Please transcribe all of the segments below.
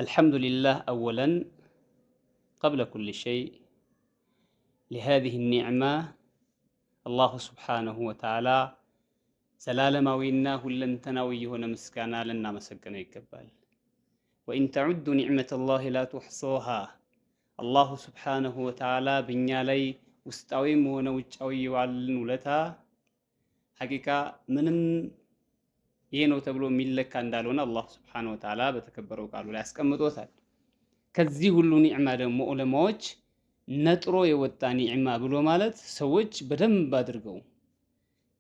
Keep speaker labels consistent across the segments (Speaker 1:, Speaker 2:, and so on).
Speaker 1: الحمد لله أولا قبل كل شيء لهذه النعمة። الله سبحانه وتعالى ዘላለማዊና ሁለንተናዊ የሆነ ምስጋና ልናመሰግነው ይገባል። وإن تعدوا نعمة الله لا تحصوها። الله سبحانه وتعالى በእኛ ላይ ውስጣዊም ሆነ ውጫዊ የዋልን ውለታ حقيقة ምንም ይሄ ነው ተብሎ የሚለካ እንዳልሆነ الله سبحانه وتعالى በተከበረው ቃሉ ላይ አስቀምጦታል። ከዚህ ሁሉ نعمة ደግሞ ዑለማዎች ነጥሮ የወጣ نعمة ብሎ ማለት ሰዎች በደንብ አድርገው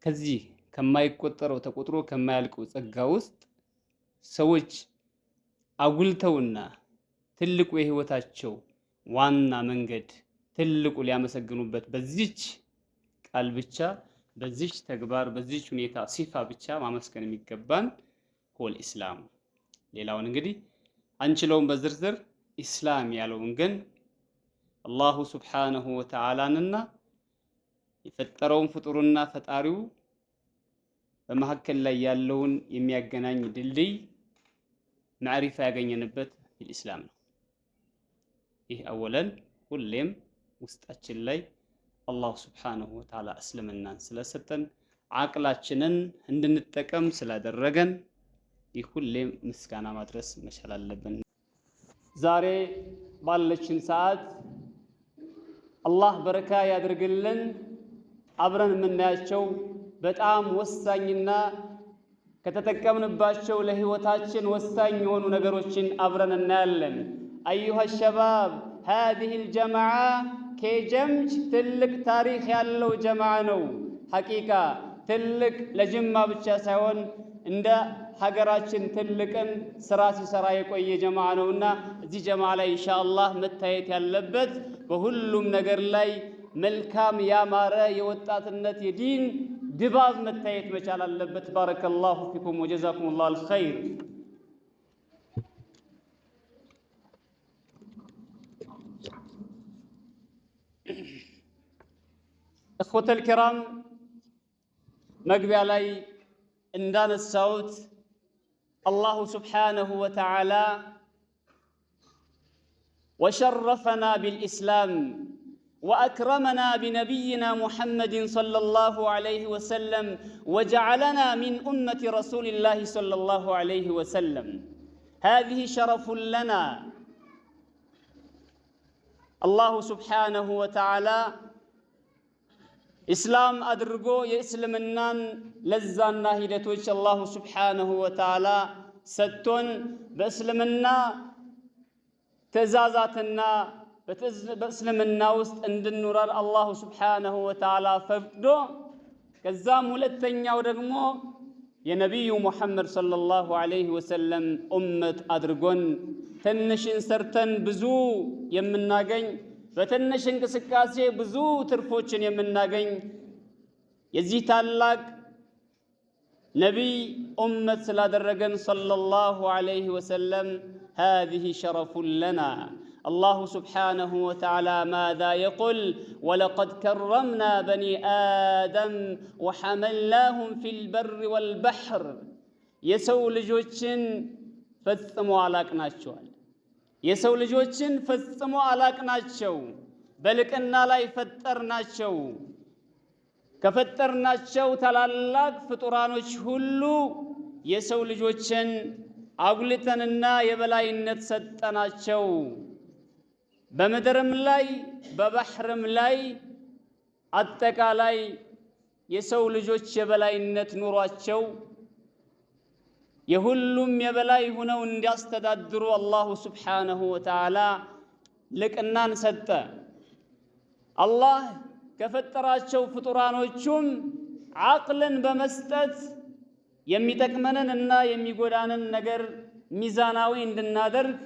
Speaker 1: ከዚህ ከማይቆጠረው፣ ተቆጥሮ ከማያልቀው ጸጋ ውስጥ ሰዎች አጉልተውና ትልቁ የህይወታቸው ዋና መንገድ፣ ትልቁ ሊያመሰግኑበት በዚች ቃል ብቻ፣ በዚች ተግባር፣ በዚች ሁኔታ صفة ብቻ ማመስገን የሚገባን هو الإسلام። ሌላውን እንግዲህ አንችለውም በዝርዝር። ኢስላም ያለውን ግን الله سبحانه وتعالى ንና የፈጠረውን ፍጡርና ፈጣሪው በመካከል ላይ ያለውን የሚያገናኝ ድልድይ معرفة ያገኘንበት الإسلام ነው። ይህ أولا ሁሌም ውስጣችን ላይ الله سبحانه وتعالى እስልምናን ስለሰጠን፣ አቅላችንን እንድንጠቀም ስላደረገን ይህ ሁሌም ምስጋና ማድረስ መቻል አለብን። ዛሬ ባለችን ሰዓት አላህ በረካ ያድርግልን። አብረን የምናያቸው በጣም ወሳኝና ከተጠቀምንባቸው ለህይወታችን ወሳኝ የሆኑ ነገሮችን አብረን እናያለን። أيها الشباب، هذه الجماعة ኬጀምች ትልቅ ታሪክ ያለው ጀማዓ ነው። حقيقة ትልቅ ለጅማ ብቻ ሳይሆን እንደ ሀገራችን ትልቅን ስራ ሲሰራ የቆየ ጀማዓ ነውና እዚህ ጀማዓ ላይ ኢንሻአላህ መታየት ያለበት በሁሉም ነገር ላይ መልካም ያማረ የወጣትነት የዲን ድባብ መታየት መቻል አለበት። بارك الله فيكم وجزاكم الله الخير። إخوة الكرام، መግቢያ ላይ እንዳነሳሁት الله سبحانه وتعالى وشرفنا بالإسلام وأكرمنا بنبينا محمد صلى الله عليه وسلم وجعلنا من أمة رسول الله صلى الله عليه وسلم، هذه شرف لنا። الله سبحانه وتعالى ኢስላም አድርጎ የእስልምናን ለዛና ሂደቶች الله سبحانه وتعالى ሰጥቶን በእስልምና ትእዛዛትና በእስልምና ውስጥ እንድንኖር الله سبحانه وتعالى ፈቅዶ፣ ከዛም ሁለተኛው ደግሞ የነቢዩ ሙሐመድ صلى الله عليه وسلم ኡመት አድርጎን ትንሽን ሰርተን ብዙ የምናገኝ፣ በትንሽ እንቅስቃሴ ብዙ ትርፎችን የምናገኝ የዚህ ታላቅ ነቢይ ኡመት ስላደረገን صلى الله عليه وسلم، هذه شرف لنا። الله سبحانه وتعالى ماذا يقول؟ ولقد كرمنا بني آدم وحملناهم في البر والبحر። የሰው ልጆችን ፈጽሞ አላቅናቸዋል። የሰው ልጆችን ፈጽሞ አላቅናቸው፣ በልቅና ላይ ፈጠርናቸው። ከፈጠርናቸው ታላላቅ ፍጡራኖች ሁሉ የሰው ልጆችን አጉልተንና የበላይነት ሰጠናቸው። በምድርም ላይ በባሕርም ላይ አጠቃላይ የሰው ልጆች የበላይነት ኑሯቸው የሁሉም የበላይ ሆነው እንዲያስተዳድሩ الله سبحانه وتعالى ልቅናን ሰጠ። አላህ ከፈጠራቸው ፍጡራኖቹም ዓቅልን በመስጠት የሚጠቅመንን እና የሚጎዳንን ነገር ሚዛናዊ እንድናደርግ፣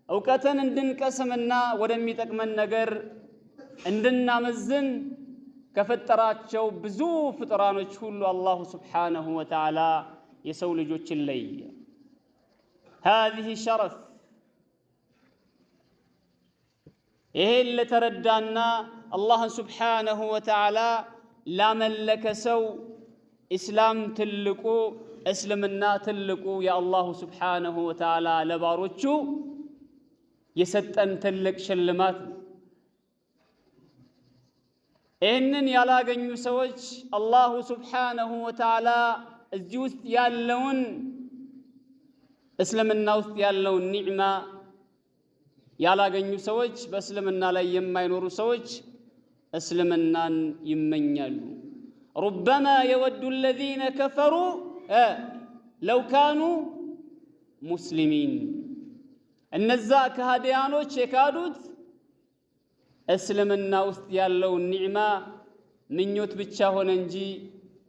Speaker 1: እውቀትን እንድንቀስምና ወደሚጠቅመን ነገር እንድናመዝን ከፈጠራቸው ብዙ ፍጡራኖች ሁሉ الله سبحانه وتعالى የሰው ልጆችን ለየ። هذه شرف። ይሄን ለተረዳና አላህን سبحانه وتعالى ላመለከ ሰው ኢስላም ትልቁ፣ እስልምና ትልቁ የ الله سبحانه وتعالى ለባሮቹ የሰጠን ትልቅ ሽልማት ነው። ይህንን ያላገኙ ሰዎች አላሁ ስብሓነሁ ወተዓላ እዚህ ውስጥ ያለውን እስልምና ውስጥ ያለውን ኒዕማ ያላገኙ ሰዎች፣ በእስልምና ላይ የማይኖሩ ሰዎች እስልምናን ይመኛሉ። ሩበማ የወዱ አለዚነ ከፈሩ ለው ካኑ ሙስሊሚን። እነዛ ከሃዲያኖች የካዱት እስልምና ውስጥ ያለውን ኒዕማ ምኞት ብቻ ሆነ እንጂ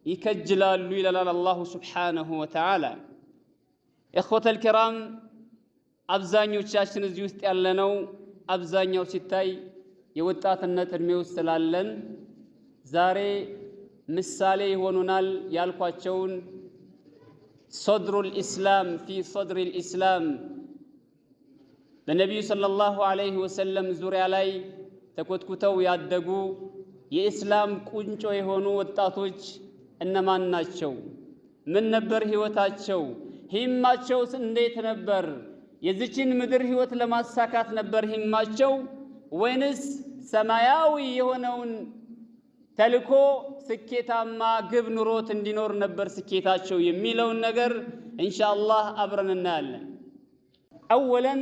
Speaker 1: ይከጅላሉ ይላል አላሁ ስብሓነሁ ወተዓላ። እኽወተል ኪራም፣ አብዛኞቻችን እዚህ ውስጥ ያለነው አብዛኛው ሲታይ የወጣትነት ዕድሜ ውስጥ ስላለን ዛሬ ምሳሌ ይሆኑናል ያልኳቸውን صدر الإسلام في صدر الإسلام በነቢዩ صلى الله عليه وسلم ዙሪያ ላይ ተኮትኩተው ያደጉ የኢስላም ቁንጮ የሆኑ ወጣቶች እነማን ናቸው? ምን ነበር ህይወታቸው? ሂማቸውስ እንዴት ነበር? የዚችን ምድር ህይወት ለማሳካት ነበር ሂማቸው ወይንስ ሰማያዊ የሆነውን ተልኮ ስኬታማ ግብ ኑሮት እንዲኖር ነበር ስኬታቸው የሚለውን ነገር ኢንሻአላህ አብረን እናያለን። أولا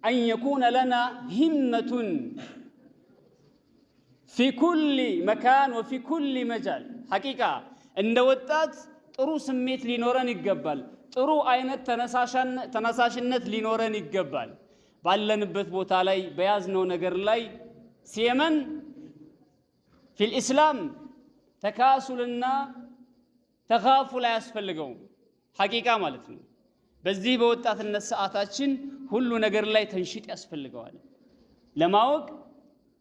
Speaker 1: أن يكون لنا همة في كل مكان وفي كل مجال። حقيقة እንደ ወጣት ጥሩ ስሜት ሊኖረን ይገባል። ጥሩ አይነት ተነሳሽነት ሊኖረን ይገባል። ባለንበት ቦታ ላይ፣ በያዝነው ነገር ላይ፣ سيما في الإسلام ተካሱልና تغافل አያስፈልገውም። حقيقة ማለት ነው። በዚህ በወጣትነት ሰዓታችን ሁሉ ነገር ላይ تنشيط ያስፈልገዋል። ለማወቅ፣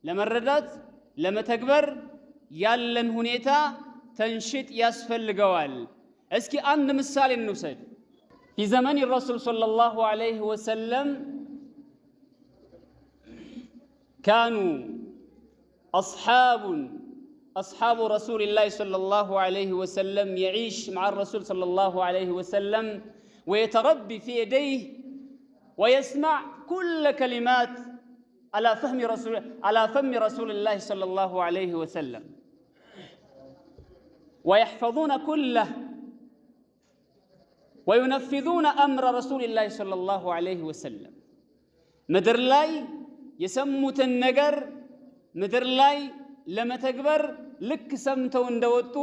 Speaker 1: ለመረዳት፣ ለመተግበር ያለን ሁኔታ تنشيط ያስፈልገዋል። እስኪ አንድ ምሳሌ እንውሰድ። في زمن الرسول صلى الله عليه وسلم كانوا أصحاب رسول الله صلى الله عليه وسلم يعيش مع الرسول صلى الله عليه وسلم ويتربي في يديه ويسمع كل كلمات على فم رسول الله صلى الله عليه وسلم ويحفظون كله وينفذون أمر رسول الله صلى الله عليه وسلم። ምድር ላይ የሰሙትን ነገር ምድር ላይ ለመተግበር ልክ ሰምተው እንደወጡ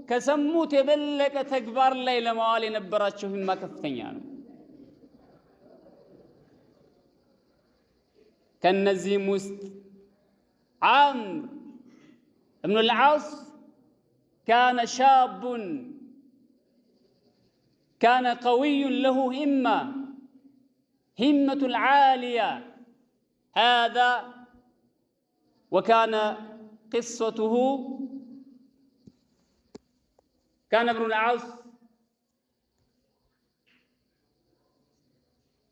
Speaker 1: ከሰሙት የበለጠ ተግባር ላይ ለማዋል የነበራቸው همة ከፍተኛ ነው። ከነዚህም ውስጥ ዓምር እብኑ ልዓስ كان شاب كان قوي له همة همة عالية هذا وكان قصته كان ابن العاص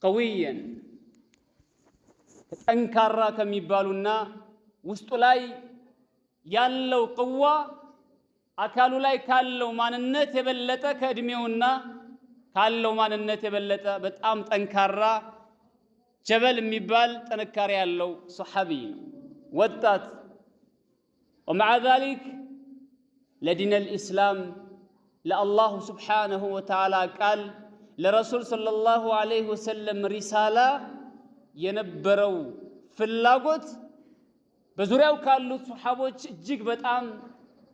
Speaker 1: قويا ጠንካራ ከሚባሉና ውስጡ ላይ ያለው قوة አካሉ ላይ ካለው ማንነት የበለጠ፣ ከእድሜውና ካለው ማንነት የበለጠ በጣም ጠንካራ جبل የሚባል ጥንካሬ ያለው ሰሓቢ ነው። ወጣት ومع ذلك ለ دين الإسلام፣ ለ الله سبحانه وتعالى ቃል፣ ለረሱል صلى الله عليه وسلم رسالة የነበረው ፍላጎት በዙሪያው ካሉት ሰሓቦች እጅግ በጣም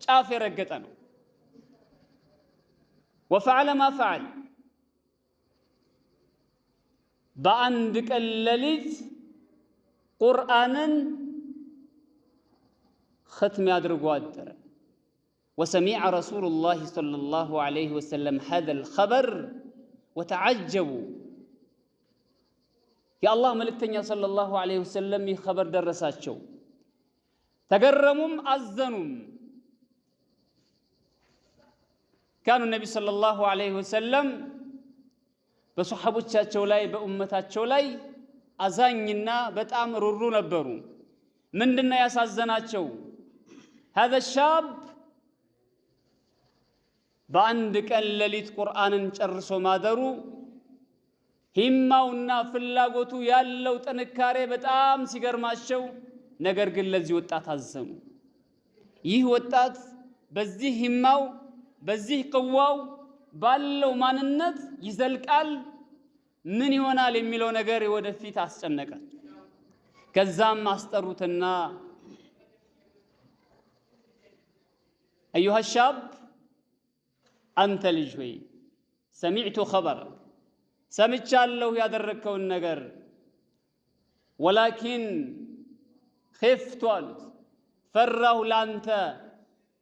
Speaker 1: ጫፍ የረገጠ ነው። وفعل ما فعل፣ በአንድ ቀን ሌሊት ቁርአንን ختم አድርጎ አደረ። وسمع رسول الله صلى الله عليه وسلم هذا الخبر وتعجبوا። የአላህ መልእክተኛ صلى الله عليه وسلم ይህ خبر ደረሳቸው፣ ተገረሙም አዘኑም። كانوا النبي صلى الله عليه وسلم በሶሐቦቻቸው ላይ በኡመታቸው ላይ አዛኝና በጣም ሩሩ ነበሩ። ምንድነው ያሳዘናቸው? هذا الشاب በአንድ ቀን ሌሊት ቁርአንን ጨርሶ ማደሩ ሂማውና ፍላጎቱ ያለው ጥንካሬ በጣም ሲገርማቸው፣ ነገር ግን ለዚህ ወጣት አዘኑ። ይህ ወጣት በዚህ ሂማው በዚህ ቅዋው ባለው ማንነት ይዘልቃል፣ ምን ይሆናል የሚለው ነገር ወደፊት አስጨነቀ። ከዛም አስጠሩትና أيها الشاب አንተ ልጅ ሆይ سمعت خبر ሰምቻለሁ ያደረግከውን ነገር ولكن خفت አሉት ፈራሁ ላንተ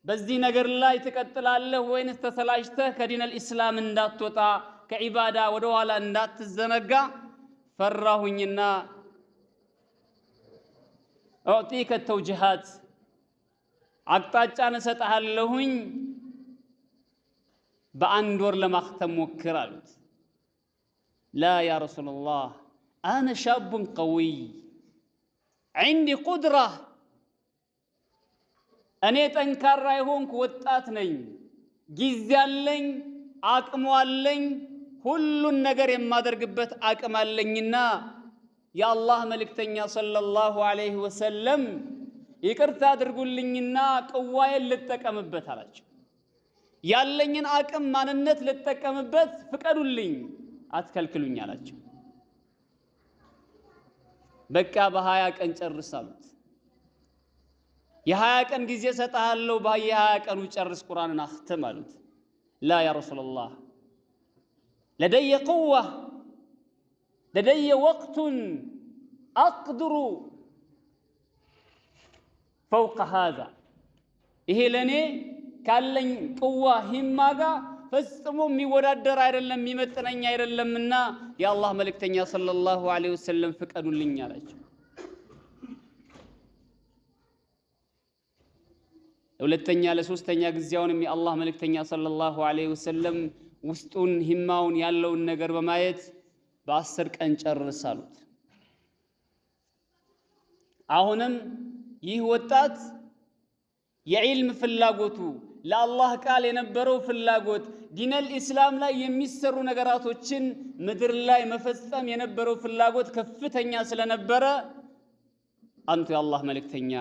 Speaker 1: በዚህ ነገር ላይ ትቀጥላለህ ወይንስ ተሰላችተህ ከዲን አልኢስላም እንዳትወጣ ከዒባዳ ወደ ኋላ እንዳትዘነጋ ፈራሁኝና أعطيك توجيهات አቅጣጫን እሰጥሃለሁኝ በአንድ ወር ለማክተም ሞክር አሉት። لا يا رسول الله أنا شاب قوي عندي قدرة እኔ ጠንካራ የሆንኩ ወጣት ነኝ፣ ጊዜ አለኝ፣ አቅሙ አለኝ፣ ሁሉን ነገር የማደርግበት አቅም አለኝና የአላህ መልእክተኛ صلى الله عليه وسلم ይቅርታ አድርጉልኝና ቅዋዬን ልጠቀምበት አላቸው። ያለኝን አቅም ማንነት ልጠቀምበት ፍቀዱልኝ፣ አትከልክሉኝ አላቸው። በቃ በ20 ቀን ጨርስ አሉት። የ20 ቀን ጊዜ ሰጥሃለሁ፣ በየ20 ቀኑ ጨርስ፣ ቁርአንን አኽትም አሉት። لا يا رسول الله لدي قوة لدي وقت أقدر فوق هذا ይሄ ለእኔ ካለኝ ቅዋ ሂማ ጋር ፈጽሞ የሚወዳደር አይደለም፣ የሚመጥነኝ አይደለምና የአላህ መልእክተኛ صلى الله عليه وسلم ፍቀዱልኝ አላቸው። ለሁለተኛ ለሶስተኛ ጊዜውንም የአላህ መልእክተኛ صلى الله عليه وسلم ውስጡን ሂማውን ያለውን ነገር በማየት በ10 ቀን ጨርስ አሉት። አሁንም ይህ ወጣት የዒልም ፍላጎቱ፣ ለአላህ ቃል የነበረው ፍላጎት፣ ዲነል ኢስላም ላይ የሚሰሩ ነገራቶችን ምድር ላይ መፈጸም የነበረው ፍላጎት ከፍተኛ ስለነበረ፣ አንቱ የአላህ መልእክተኛ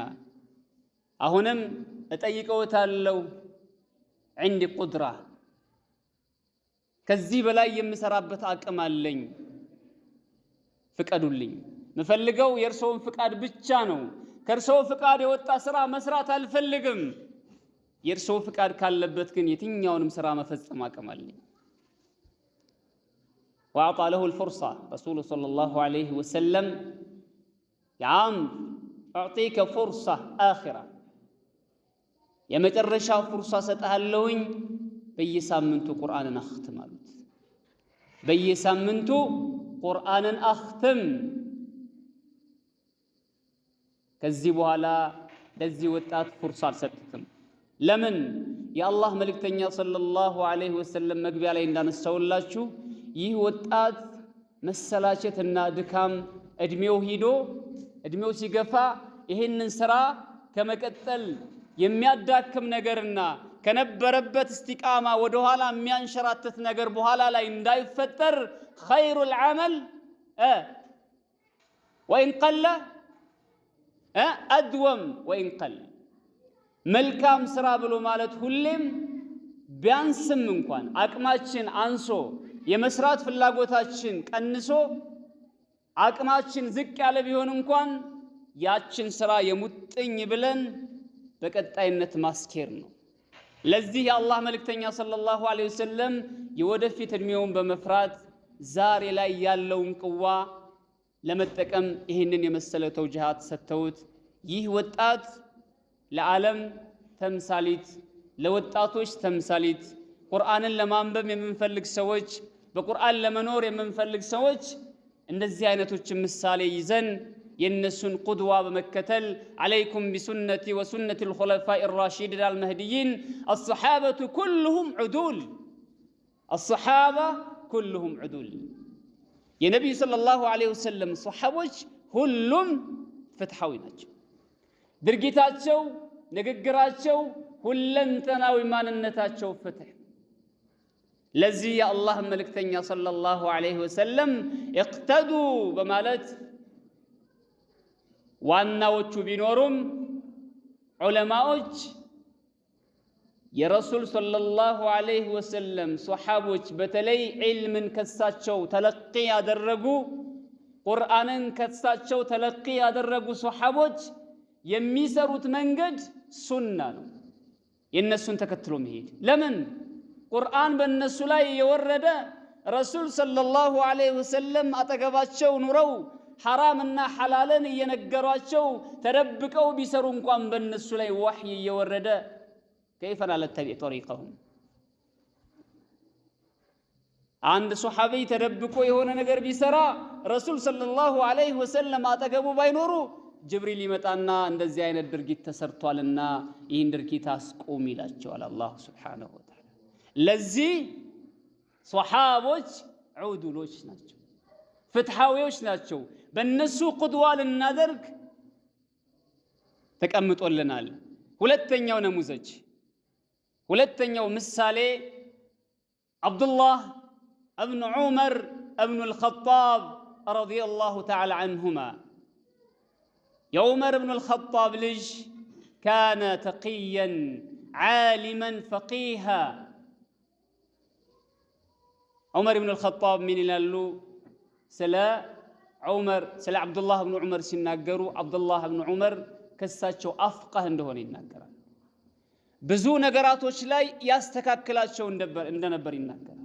Speaker 1: አሁንም እጠይቀውታለሁ፣ عندي قدرة ከዚህ በላይ የምሰራበት አቅም አለኝ፣ ፍቀዱልኝ። ምፈልገው የእርስዎን ፍቃድ ብቻ ነው። ከእርስዎ ፍቃድ የወጣ ስራ መስራት አልፈልግም። የእርስዎ ፍቃድ ካለበት ግን የትኛውንም ስራ መፈጸም አቅም አለኝ። وأعطى له الفرصة رسول صلى الله عليه وسلم يا عمرو أعطيك فرصة آخرة የመጨረሻ فرصة ሰጥሃለሁኝ፣ በየሳምንቱ ቁርአንን አኽትም አሉት። በየሳምንቱ ቁርአንን አኽትም። ከዚህ በኋላ ለዚህ ወጣት فرصة አልሰጡትም። ለምን? የአላህ መልእክተኛ صلى الله عليه وسلم መግቢያ ላይ እንዳነሳውላችሁ ይህ ወጣት መሰላቸትና ድካም እድሜው ሂዶ እድሜው ሲገፋ ይህንን ስራ ከመቀጠል የሚያዳክም ነገርና ከነበረበት እስቲቃማ ወደኋላ የሚያንሸራትት ነገር በኋላ ላይ እንዳይፈጠር خير العمل وإن قل أدوم وإن قل መልካም ስራ ብሎ ማለት ሁሌም ቢያንስም እንኳን አቅማችን አንሶ የመስራት ፍላጎታችን ቀንሶ አቅማችን ዝቅ ያለ ቢሆን እንኳን ያችን ስራ የሙጥኝ ብለን በቀጣይነት ማስኬድ ነው። ለዚህ የአላህ መልእክተኛ صلى الله عليه وسلم የወደፊት እድሜውን በመፍራት ዛሬ ላይ ያለውን ቅዋ ለመጠቀም ይህንን የመሰለ ተውጅሃት ሰጥተውት ይህ ወጣት ለዓለም ተምሳሊት፣ ለወጣቶች ተምሳሊት፣ ቁርአንን ለማንበብ የምንፈልግ ሰዎች፣ በቁርአን ለመኖር የምንፈልግ ሰዎች እንደዚህ አይነቶችን ምሳሌ ይዘን የእነሱን قدوة በመከተል عليكم بسنتي وسنة الخلفاء الراشدين المهديين الصحابة كلهم عدول الصحابة كلهم عدول የነቢዩ صلى الله عليه وسلم ሰሓቦች ሁሉም ፍትሓዊ ናቸው። ድርጊታቸው፣ ንግግራቸው፣ ሁለንተናዊ ማንነታቸው ፍትሕ። ለዚህ የአላህ መልእክተኛ صلى الله عليه وسلم اقتدوا በማለት ዋናዎቹ ቢኖሩም ዑለማዎች የረሱል صلى الله عليه وسلم ሶሓቦች በተለይ ዒልምን ከሳቸው تلقي ያደረጉ፣ ቁርአንን ከሳቸው تلقي ያደረጉ ሶሓቦች የሚሰሩት መንገድ ሱና ነው። የእነሱን ተከትሎ መሄድ። ለምን? ቁርአን በእነሱ ላይ የወረደ፣ ረሱል صلى الله عليه وسلم አጠገባቸው ኑረው ሐራምና ሐላልን እየነገሯቸው ተደብቀው ቢሰሩ እንኳን በእነሱ ላይ ወሕይ እየወረደ كيف لا نتبع طريقهم? አንድ ሶሓቢይ ተደብቆ የሆነ ነገር ቢሰራ ረሱል صلى الله عليه وسلم አጠገቡ ባይኖሩ ጅብሪል ይመጣና እንደዚህ አይነት ድርጊት ተሰርቷልና ይህን ድርጊት አስቁም ይላቸዋል አላሁ سبحانه وتعالى። ለዚህ ሶሓቦች ዑዱሎች ናቸው፣ ፍትሓዊዎች ናቸው። በእነሱ قدوة ልናደርግ ተቀምጦልናል። ሁለተኛው نموذج፣ ሁለተኛው ምሳሌ አብዱላህ እብኑ ዑመር እብኑ አልኸጣብ رضي الله تعالى عنهما። የዑመር እብኑ አልኸጣብ ልጅ كان تقيا عالما فقيها። ዑመር እብኑ አልኸጣብ ምን ይላሉ ስለ ዑመር፣ ስለ ዓብዱላህ እብኑ ዑመር ሲናገሩ? ዓብዱላህ እብኑ ዑመር ከሳቸው أفقه እንደሆነ ይናገራል። ብዙ ነገራቶች ላይ ያስተካክላቸው እንደነበር ይናገራል።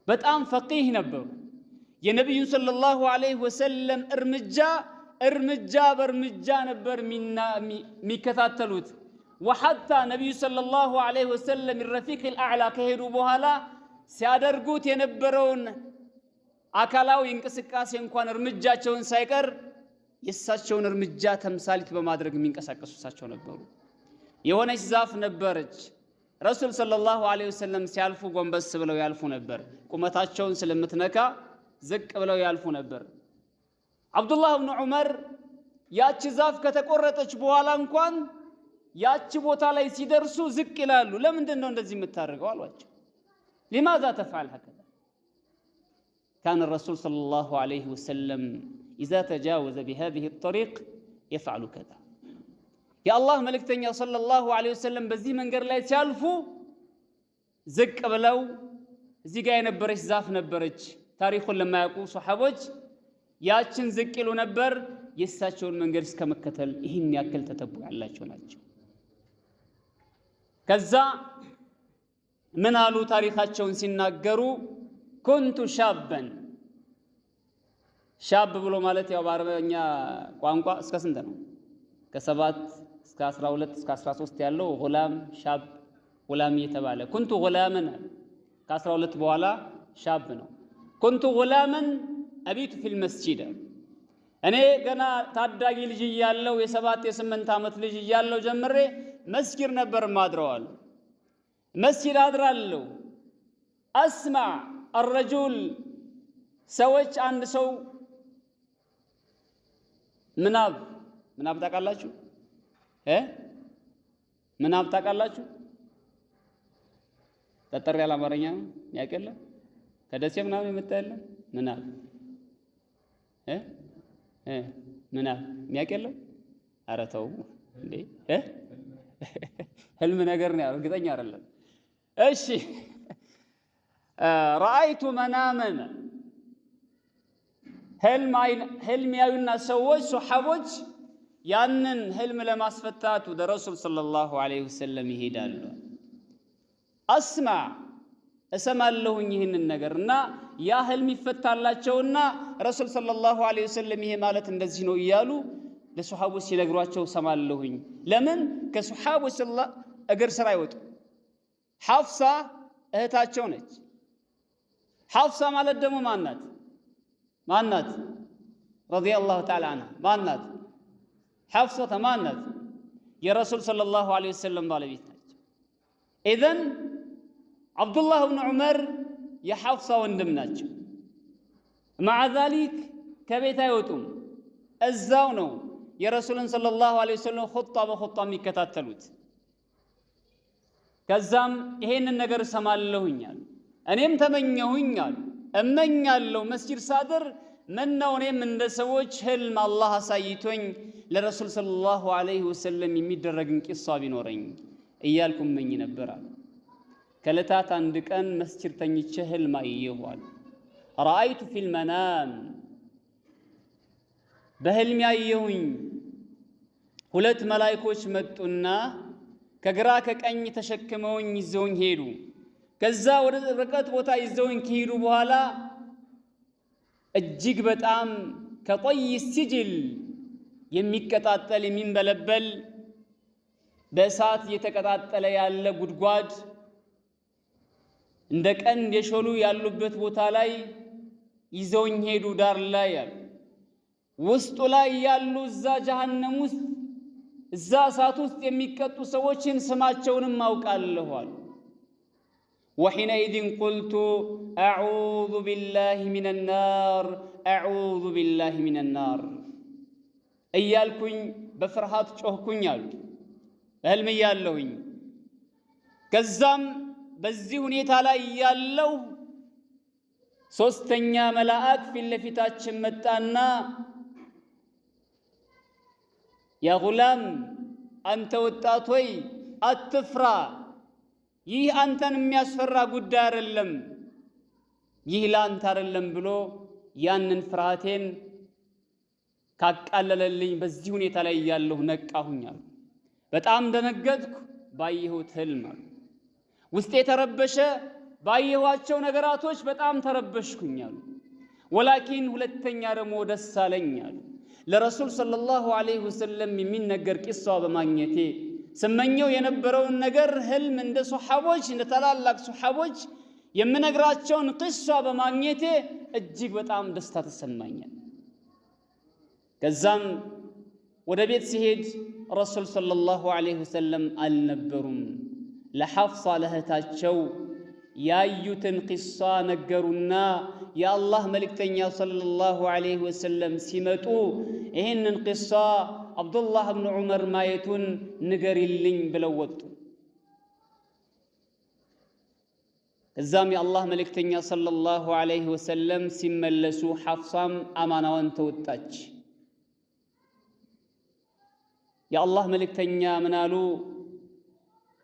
Speaker 1: በጣም فقيه ነበሩ። የነቢዩን صلى الله عليه وسلم እርምጃ እርምጃ በእርምጃ ነበር የሚከታተሉት። وحتى ነቢዩ صلى الله عليه وسلم الرفيق الأعلى ከሄዱ በኋላ ሲያደርጉት የነበረውን አካላዊ እንቅስቃሴ እንኳን እርምጃቸውን ሳይቀር የእሳቸውን እርምጃ ተምሳሊት በማድረግ የሚንቀሳቀሱ እሳቸው ነበሩ። የሆነች ዛፍ ነበረች። ረሱል صلى الله عليه وسلم ሲያልፉ ጎንበስ ብለው ያልፉ ነበር። ቁመታቸውን ስለምትነካ ዝቅ ብለው ያልፉ ነበር። ዓብዱላህ ብኑ ዑመር ያቺ ዛፍ ከተቆረጠች በኋላ እንኳን ያቺ ቦታ ላይ ሲደርሱ ዝቅ ይላሉ። ለምንድን ነው እንደዚህ የምታደርገው አሏቸው። لماذا تفعل هكذا؟ كان الرسول صلى الله عليه وسلم إذا تجاوز بهذه الطريق يفعل كذا። የአላህ መልእክተኛ صلى الله عليه وسلم በዚህ መንገድ ላይ ሲያልፉ ዝቅ ብለው እዚህ ጋር የነበረች ዛፍ ነበረች። ታሪኩን ለማያውቁ ሰሓቦች ያችን ዝቅ ይሉ ነበር። የእሳቸውን መንገድ እስከ መከተል ይህን ያክል تتبع ያላቸው ናቸው። ከዛ ምን አሉ ታሪካቸውን ሲናገሩ? كنت شابا። شاب ብሎ ማለት ያው በአረበኛ ቋንቋ እስከ ስንት ነው? ከ7 እስከ 12 እስከ 13 ያለው غلام፣ شاب፣ غلام እየተባለ። كنت غلاما፣ ከ12 በኋላ شاب ነው። كنت غلاما أبيت في المسجد። እኔ ገና ታዳጊ ልጅ እያለው፣ የ7 የ8 ዓመት ልጅ እያለው ጀምሬ መስጊድ ነበር ማድረዋል። መስጊድ አድራለሁ። أسمع الرجل፣ ሰዎች አንድ ሰው ምናብ፣ ምናብ ታውቃላችሁ እ? ምናብ ታውቃላችሁ? ጠጠር ያለ አማርኛ ነው። የሚያውቅ የለም? ከደሴ ምናምን የመጣ የለም? ምናብ እ እ ምናብ የሚያውቅ የለም? ኧረ ተው እንዴ! እ ህልም ነገር ነው፣ እርግጠኛ አይደለም። እሺ፣ رأيت مناما፣ ህልም ያዩና ሰዎች ሶሓቦች ያንን ህልም ለማስፈታት ወደ ረሱል صلى الله عليه وسلم ይሄዳሉ። أسمع፣ እሰማለሁኝ ይህንን ነገር እና ያ ህልም ይፈታላቸውና ረሱል صلى الله عليه وسلم ይሄ ማለት እንደዚህ ነው እያሉ ለሶሓቦች ሲነግሯቸው እሰማለሁኝ። ለምን? ከሶሓቦች እግር ስር አይወጡ። ሐፍሳ እህታቸው ነች። ሐፍሳ ማለት ደግሞ ማናት? ማናት? رضي الله تعالى عنها ማናት? ሐፍሰተ ማናት? የረሱል صلى الله عليه وسلم ባለቤት ናቸው። إذن ዓብዱላህ ብን ዑመር የሐፍሳ ወንድም ናቸው። مع ذلك ከቤት አይወጡም። እዛው ነው የረሱልን صلى الله عليه وسلم خطوة በ خطوة የሚከታተሉት። ከዛም ይሄንን ነገር እሰማለሁኝ አሉ። እኔም ተመኘሁኝ አሉ። እመኛለሁ መስጂድ ሳድር ምነው እኔም እንደ ሰዎች ህልም አላህ አሳይቶኝ ለረሱል صلى الله عليه وسلم የሚደረግን ቂሷ ቢኖረኝ እያልኩ እመኝ ነበር አሉ። ከዕለታት አንድ ቀን መስጂድ ተኝቼ ህልም አየሁ አሉ። رأيت في المنام በህልም ያየሁኝ ሁለት መላይኮች መጡና ከግራ ከቀኝ ተሸክመውኝ ይዘውኝ ሄዱ። ከዛ ወደ ርቀት ቦታ ይዘውኝ ከሄዱ በኋላ እጅግ በጣም ከጦይ ሲጅል የሚቀጣጠል የሚንበለበል በእሳት እየተቀጣጠለ ያለ ጉድጓድ እንደ ቀንድ የሾሉ ያሉበት ቦታ ላይ ይዘውኝ ሄዱ። ዳር ላይ ያሉ ውስጡ ላይ ያሉ እዛ ጀሀነም ውስጥ እዛ እሳት ውስጥ የሚቀጡ ሰዎችን ስማቸውንም አውቃለሁ አሉ። وحينئذ قلت أعوذ بالله من النار أعوذ بالله من النار እያልኩኝ በፍርሃት ጮህኩኝ አሉ። በህልም እያለሁኝ ከዛም በዚህ ሁኔታ ላይ ያለው ሶስተኛ መላእክ ፊት ለፊታችን መጣና يا غلام አንተ ወጣት ሆይ አትፍራ፣ ይህ አንተን የሚያስፈራ ጉዳይ አይደለም፣ ይህ ለአንተ አይደለም ብሎ ያንን ፍርሃቴን ካቃለለልኝ በዚህ ሁኔታ ላይ እያለሁ ነቃሁኝ አሉ። በጣም ደነገጥኩ ባየሁት ህልም አሉ። ውስጤ የተረበሸ ባየኋቸው ነገራቶች በጣም ተረበሽኩኝ አሉ። ولكن ሁለተኛ ደግሞ ደስ አለኝ አሉ። ለረሱል صلى الله عليه وسلم የሚነገር ቂሷ በማግኘቴ ስመኘው የነበረውን ነገር ህልም እንደ ሶሓቦች እንደ ታላላቅ ሶሓቦች የምነግራቸውን ቂሷ በማግኘቴ እጅግ በጣም ደስታ ተሰማኛል። ከዛም ወደ ቤት ሲሄድ ረሱል صلى الله عليه وسلم አልነበሩም። ለሐፍሳ ለእህታቸው ያዩትን ቂሷ ነገሩና የአላህ መልእክተኛ صلى الله عليه وسلم ሲመጡ ይህንን ቂሷ አብዱላህ ብን ዑመር ማየቱን ንገሪልኝ ብለው ወጡ። ከዛም የአላህ መልእክተኛ صلى الله عليه وسلم ሲመለሱ ሐፍሳም አማናዋን ተወጣች። የአላህ መልእክተኛ ምናሉ?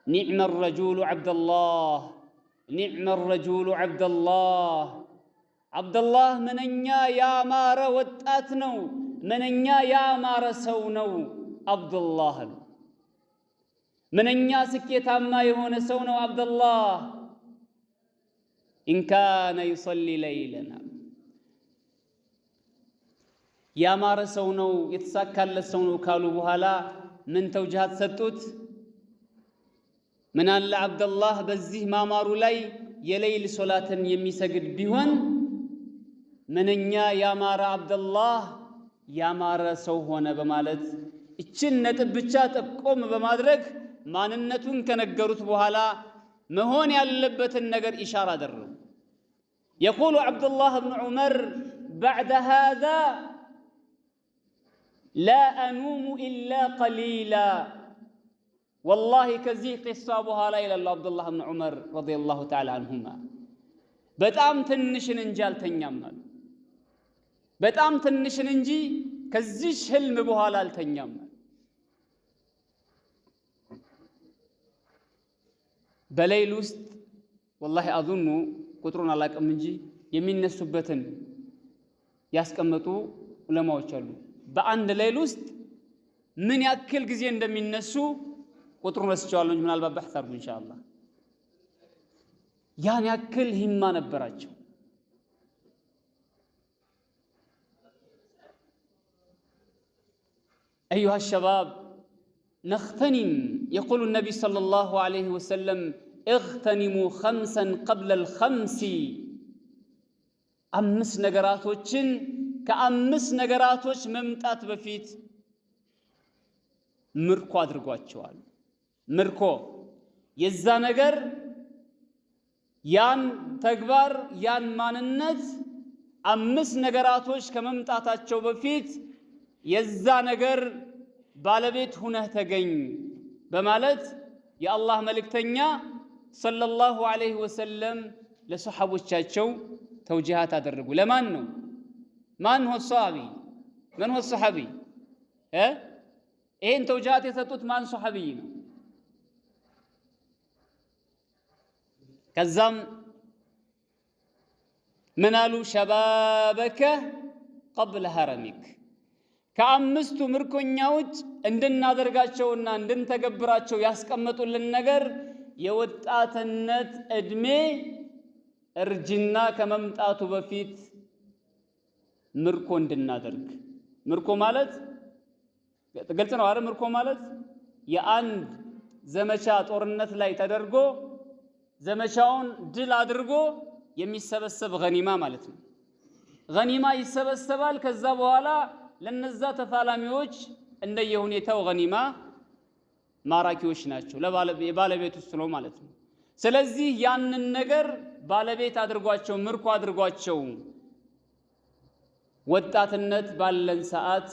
Speaker 1: نعم الرجل عبد الله نعم الرجل عبد الله፣ ዓብደላህ ምንኛ ያማረ ወጣት ነው፣ ምንኛ ያማረ ሰው ነው ዓብደላህ አሉ። ምንኛ ስኬታማ የሆነ ሰው ነው ዓብደላህ። إن كان يصلي ليلا ያማረ ሰው ነው የተሳካለት ሰው ነው ካሉ በኋላ ምን ተውጅሃት ሰጡት? ምን አለ ዓብደላህ በዚህ ማማሩ ላይ የሌይል ሶላትን የሚሰግድ ቢሆን ምንኛ ያማረ ዓብደላህ ያማረ ሰው ሆነ በማለት እችን ነጥብ ብቻ ጠቆም በማድረግ ማንነቱን ከነገሩት በኋላ መሆን ያለበትን ነገር ኢሻራ አደረጉ። የቁሉ ዓብዱላህ ብን ዑመር ባዕደ ሃዛ ላ አኑሙ ኢላ ቀሊላ ወላሂ ከዚህ ቂሷ በኋላ ይላሉ ዓብዱላህ ብን ዑመር ረዲየላሁ ተዓላ አንሁማ በጣም ትንሽን እንጂ አልተኛም አሉ። በጣም ትንሽን እንጂ ከዚች ህልም በኋላ አልተኛም አሉ። በሌይል ውስጥ ወላሂ አዙኑ ቁጥሩን አላቅም እንጂ የሚነሱበትን ያስቀመጡ ዑለማዎች አሉ። በአንድ ሌይል ውስጥ ምን ያክል ጊዜ እንደሚነሱ ቁጥሩን ረስቼዋለሁ እንጂ ምናልባት በሕት አድርጉ ኢንሻአላህ። ያን ያክል ሂማ ነበራቸው። أيها الشباب نغتنم يقول النبي صلى الله عليه وسلم اغتنموا خمسا قبل الخمس አምስት ነገራቶችን ከአምስት ነገራቶች መምጣት በፊት ምርኮ አድርጓቸዋል። ምርኮ የዛ ነገር ያን ተግባር ያን ማንነት አምስት ነገራቶች ከመምጣታቸው በፊት የዛ ነገር ባለቤት ሁነህ ተገኝ በማለት የአላህ መልእክተኛ ሰለላሁ ዐለይሂ ወሰለም ለሰሓቦቻቸው ተውጂሃት አደረጉ። ለማን ነው? ማን ሆ ሰሓቢ? መን ሆ ሰሓቢ? ይሄን ተውጂሃት የሰጡት ማን ሰሓቢይ ነው? ከዛም ምን አሉ? شبابك قبل هرمك ከአምስቱ ምርኮኛዎች እንድናደርጋቸውና እንድንተገብራቸው ያስቀመጡልን ነገር የወጣትነት ዕድሜ እርጅና ከመምጣቱ በፊት ምርኮ እንድናደርግ። ምርኮ ማለት ግልጽ ነው አይደል? ምርኮ ማለት የአንድ ዘመቻ ጦርነት ላይ ተደርጎ ዘመቻውን ድል አድርጎ የሚሰበሰብ ገኒማ ማለት ነው። ገኒማ ይሰበሰባል። ከዛ በኋላ ለነዛ ተፋላሚዎች እንደየሁኔታው ገኒማ ማራኪዎች ናቸው፣ የባለቤቱ እሱ ነው ማለት ነው። ስለዚህ ያንን ነገር ባለቤት አድርጓቸው፣ ምርኮ አድርጓቸው። ወጣትነት ባለን ሰዓት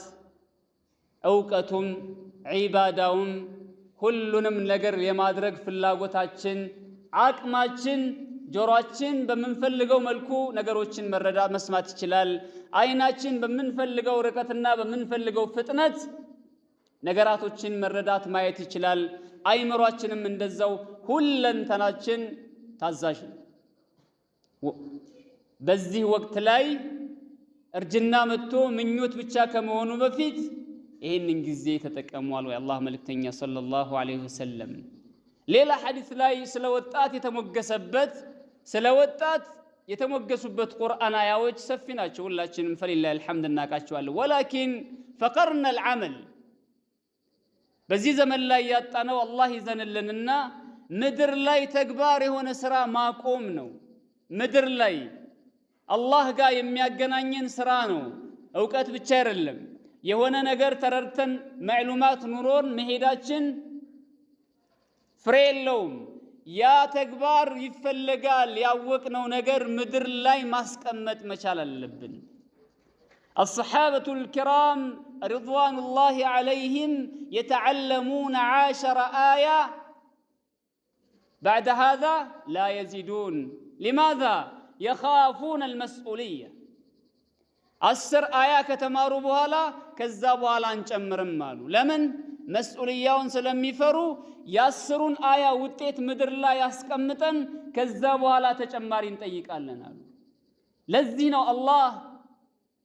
Speaker 1: እውቀቱም ዒባዳውም ሁሉንም ነገር የማድረግ ፍላጎታችን፣ አቅማችን፣ ጆሮአችን በምንፈልገው መልኩ ነገሮችን መረዳት መስማት ይችላል። አይናችን በምንፈልገው ርቀትና በምንፈልገው ፍጥነት ነገራቶችን መረዳት ማየት ይችላል። አይምሯችንም እንደዛው ሁለንተናችን ታዛዥ ነው። በዚህ ወቅት ላይ እርጅና መጥቶ ምኞት ብቻ ከመሆኑ በፊት ይህንን ጊዜ ተጠቀሟል ወይ አላህ መልእክተኛ صلى الله عليه وسلم። ሌላ ሐዲስ ላይ ስለ ወጣት የተሞገሰበት ስለ ወጣት የተሞገሱበት ቁርአን አያዎች ሰፊ ናቸው። ሁላችንም فلله الحمد እናውቃቸዋለን። ولكن فقرنا العمل በዚህ ዘመን ላይ ያጣነው አላህ ይዘንልንና ምድር ላይ ተግባር የሆነ ስራ ማቆም ነው። ምድር ላይ አላህ ጋር የሚያገናኘን ስራ ነው። እውቀት ብቻ አይደለም። የሆነ ነገር ተረድተን መዕሉማት ኑሮን መሄዳችን ፍሬ የለውም። ያ ተግባር ይፈለጋል። ያወቅነው ነገር ምድር ላይ ማስቀመጥ መቻል አለብን። الصحابة الكرام رضوان الله عليهم يتعلمون 10 آية بعد هذا لا يزيدون. لماذا؟ يخافون المسؤولية። 10 አያ ከተማሩ በኋላ ከዛ በኋላ አንጨምርም አሉ። ለምን? መስኡልያውን ስለሚፈሩ የ10ሩን አያ ውጤት ምድር ላይ ያስቀምጠን ከዛ በኋላ ተጨማሪ እንጠይቃለን አሉ። ለዚህ ነው አላህ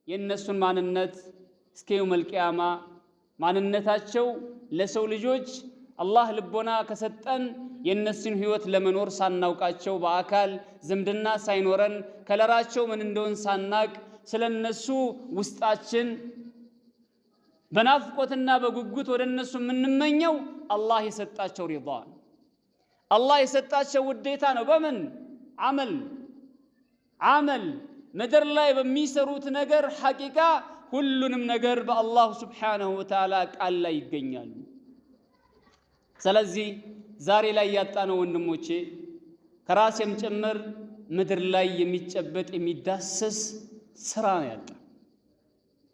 Speaker 1: የእነሱን ማንነት እስከ የውመል ቂያማ ማንነታቸው ለሰው ልጆች አላህ ልቦና ከሰጠን የእነሱን ህይወት ለመኖር ሳናውቃቸው በአካል ዝምድና ሳይኖረን ከለራቸው ምን እንደሆን ሳናቅ ስለነሱ ውስጣችን በናፍቆትና በጉጉት ወደ እነሱ የምንመኘው አላህ የሰጣቸው ሪዳ ነው። አላህ የሰጣቸው ውዴታ ነው። በምን አመል አመል ምድር ላይ በሚሰሩት ነገር ሐቂቃ ሁሉንም ነገር በአላሁ ስብሓነሁ ወተዓላ ቃል ላይ ይገኛሉ። ስለዚህ ዛሬ ላይ ያጣነው ወንድሞቼ ከራሴም ጭምር ምድር ላይ የሚጨበጥ የሚዳሰስ ስራ ነው ያጣ።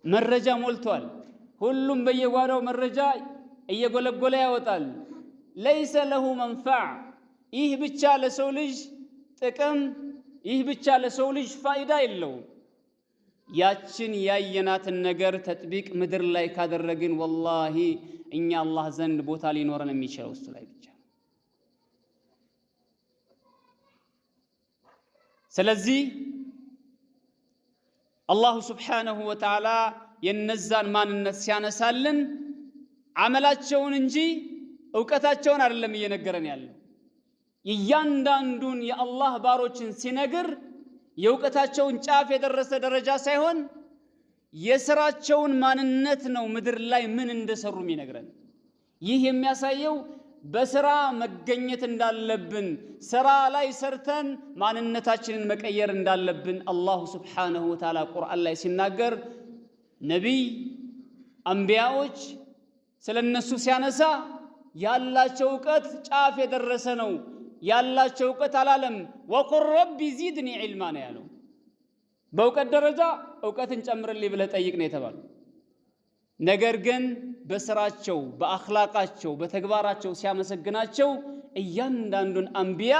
Speaker 1: መረጃ ሞልቷል። ሁሉም በየጓዳው መረጃ እየጎለጎለ ያወጣል። ለይሰ ለሁ መንፈዕ። ይህ ብቻ ለሰው ልጅ ጥቅም፣ ይህ ብቻ ለሰው ልጅ ፋይዳ የለውም። ያችን ያየናትን ነገር ተጥቢቅ ምድር ላይ ካደረግን ወላሂ እኛ አላህ ዘንድ ቦታ ሊኖረን የሚችለው እሱ ላይ ብቻ። ስለዚህ አላሁ ስብሓነሁ ወተዓላ የነዛን ማንነት ሲያነሳልን አመላቸውን እንጂ እውቀታቸውን አይደለም እየነገረን ያለው። እያንዳንዱን የአላህ ባሮችን ሲነግር የእውቀታቸውን ጫፍ የደረሰ ደረጃ ሳይሆን የስራቸውን ማንነት ነው ምድር ላይ ምን እንደሰሩ የሚነግረን። ይህ የሚያሳየው በስራ መገኘት እንዳለብን፣ ስራ ላይ ሰርተን ማንነታችንን መቀየር እንዳለብን አላሁ ስብሓነሁ ወተዓላ ቁርአን ላይ ሲናገር ነቢይ አንቢያዎች ስለ እነሱ ሲያነሳ ያላቸው እውቀት ጫፍ የደረሰ ነው። ያላቸው እውቀት አላለም። وقل رب زدني علما ነው ያለው። በእውቀት ደረጃ እውቀትን ጨምርልኝ ብለህ ጠይቅ ነው የተባለው። ነገር ግን በስራቸው፣ በአኽላቃቸው፣ በተግባራቸው ሲያመሰግናቸው እያንዳንዱን አንቢያ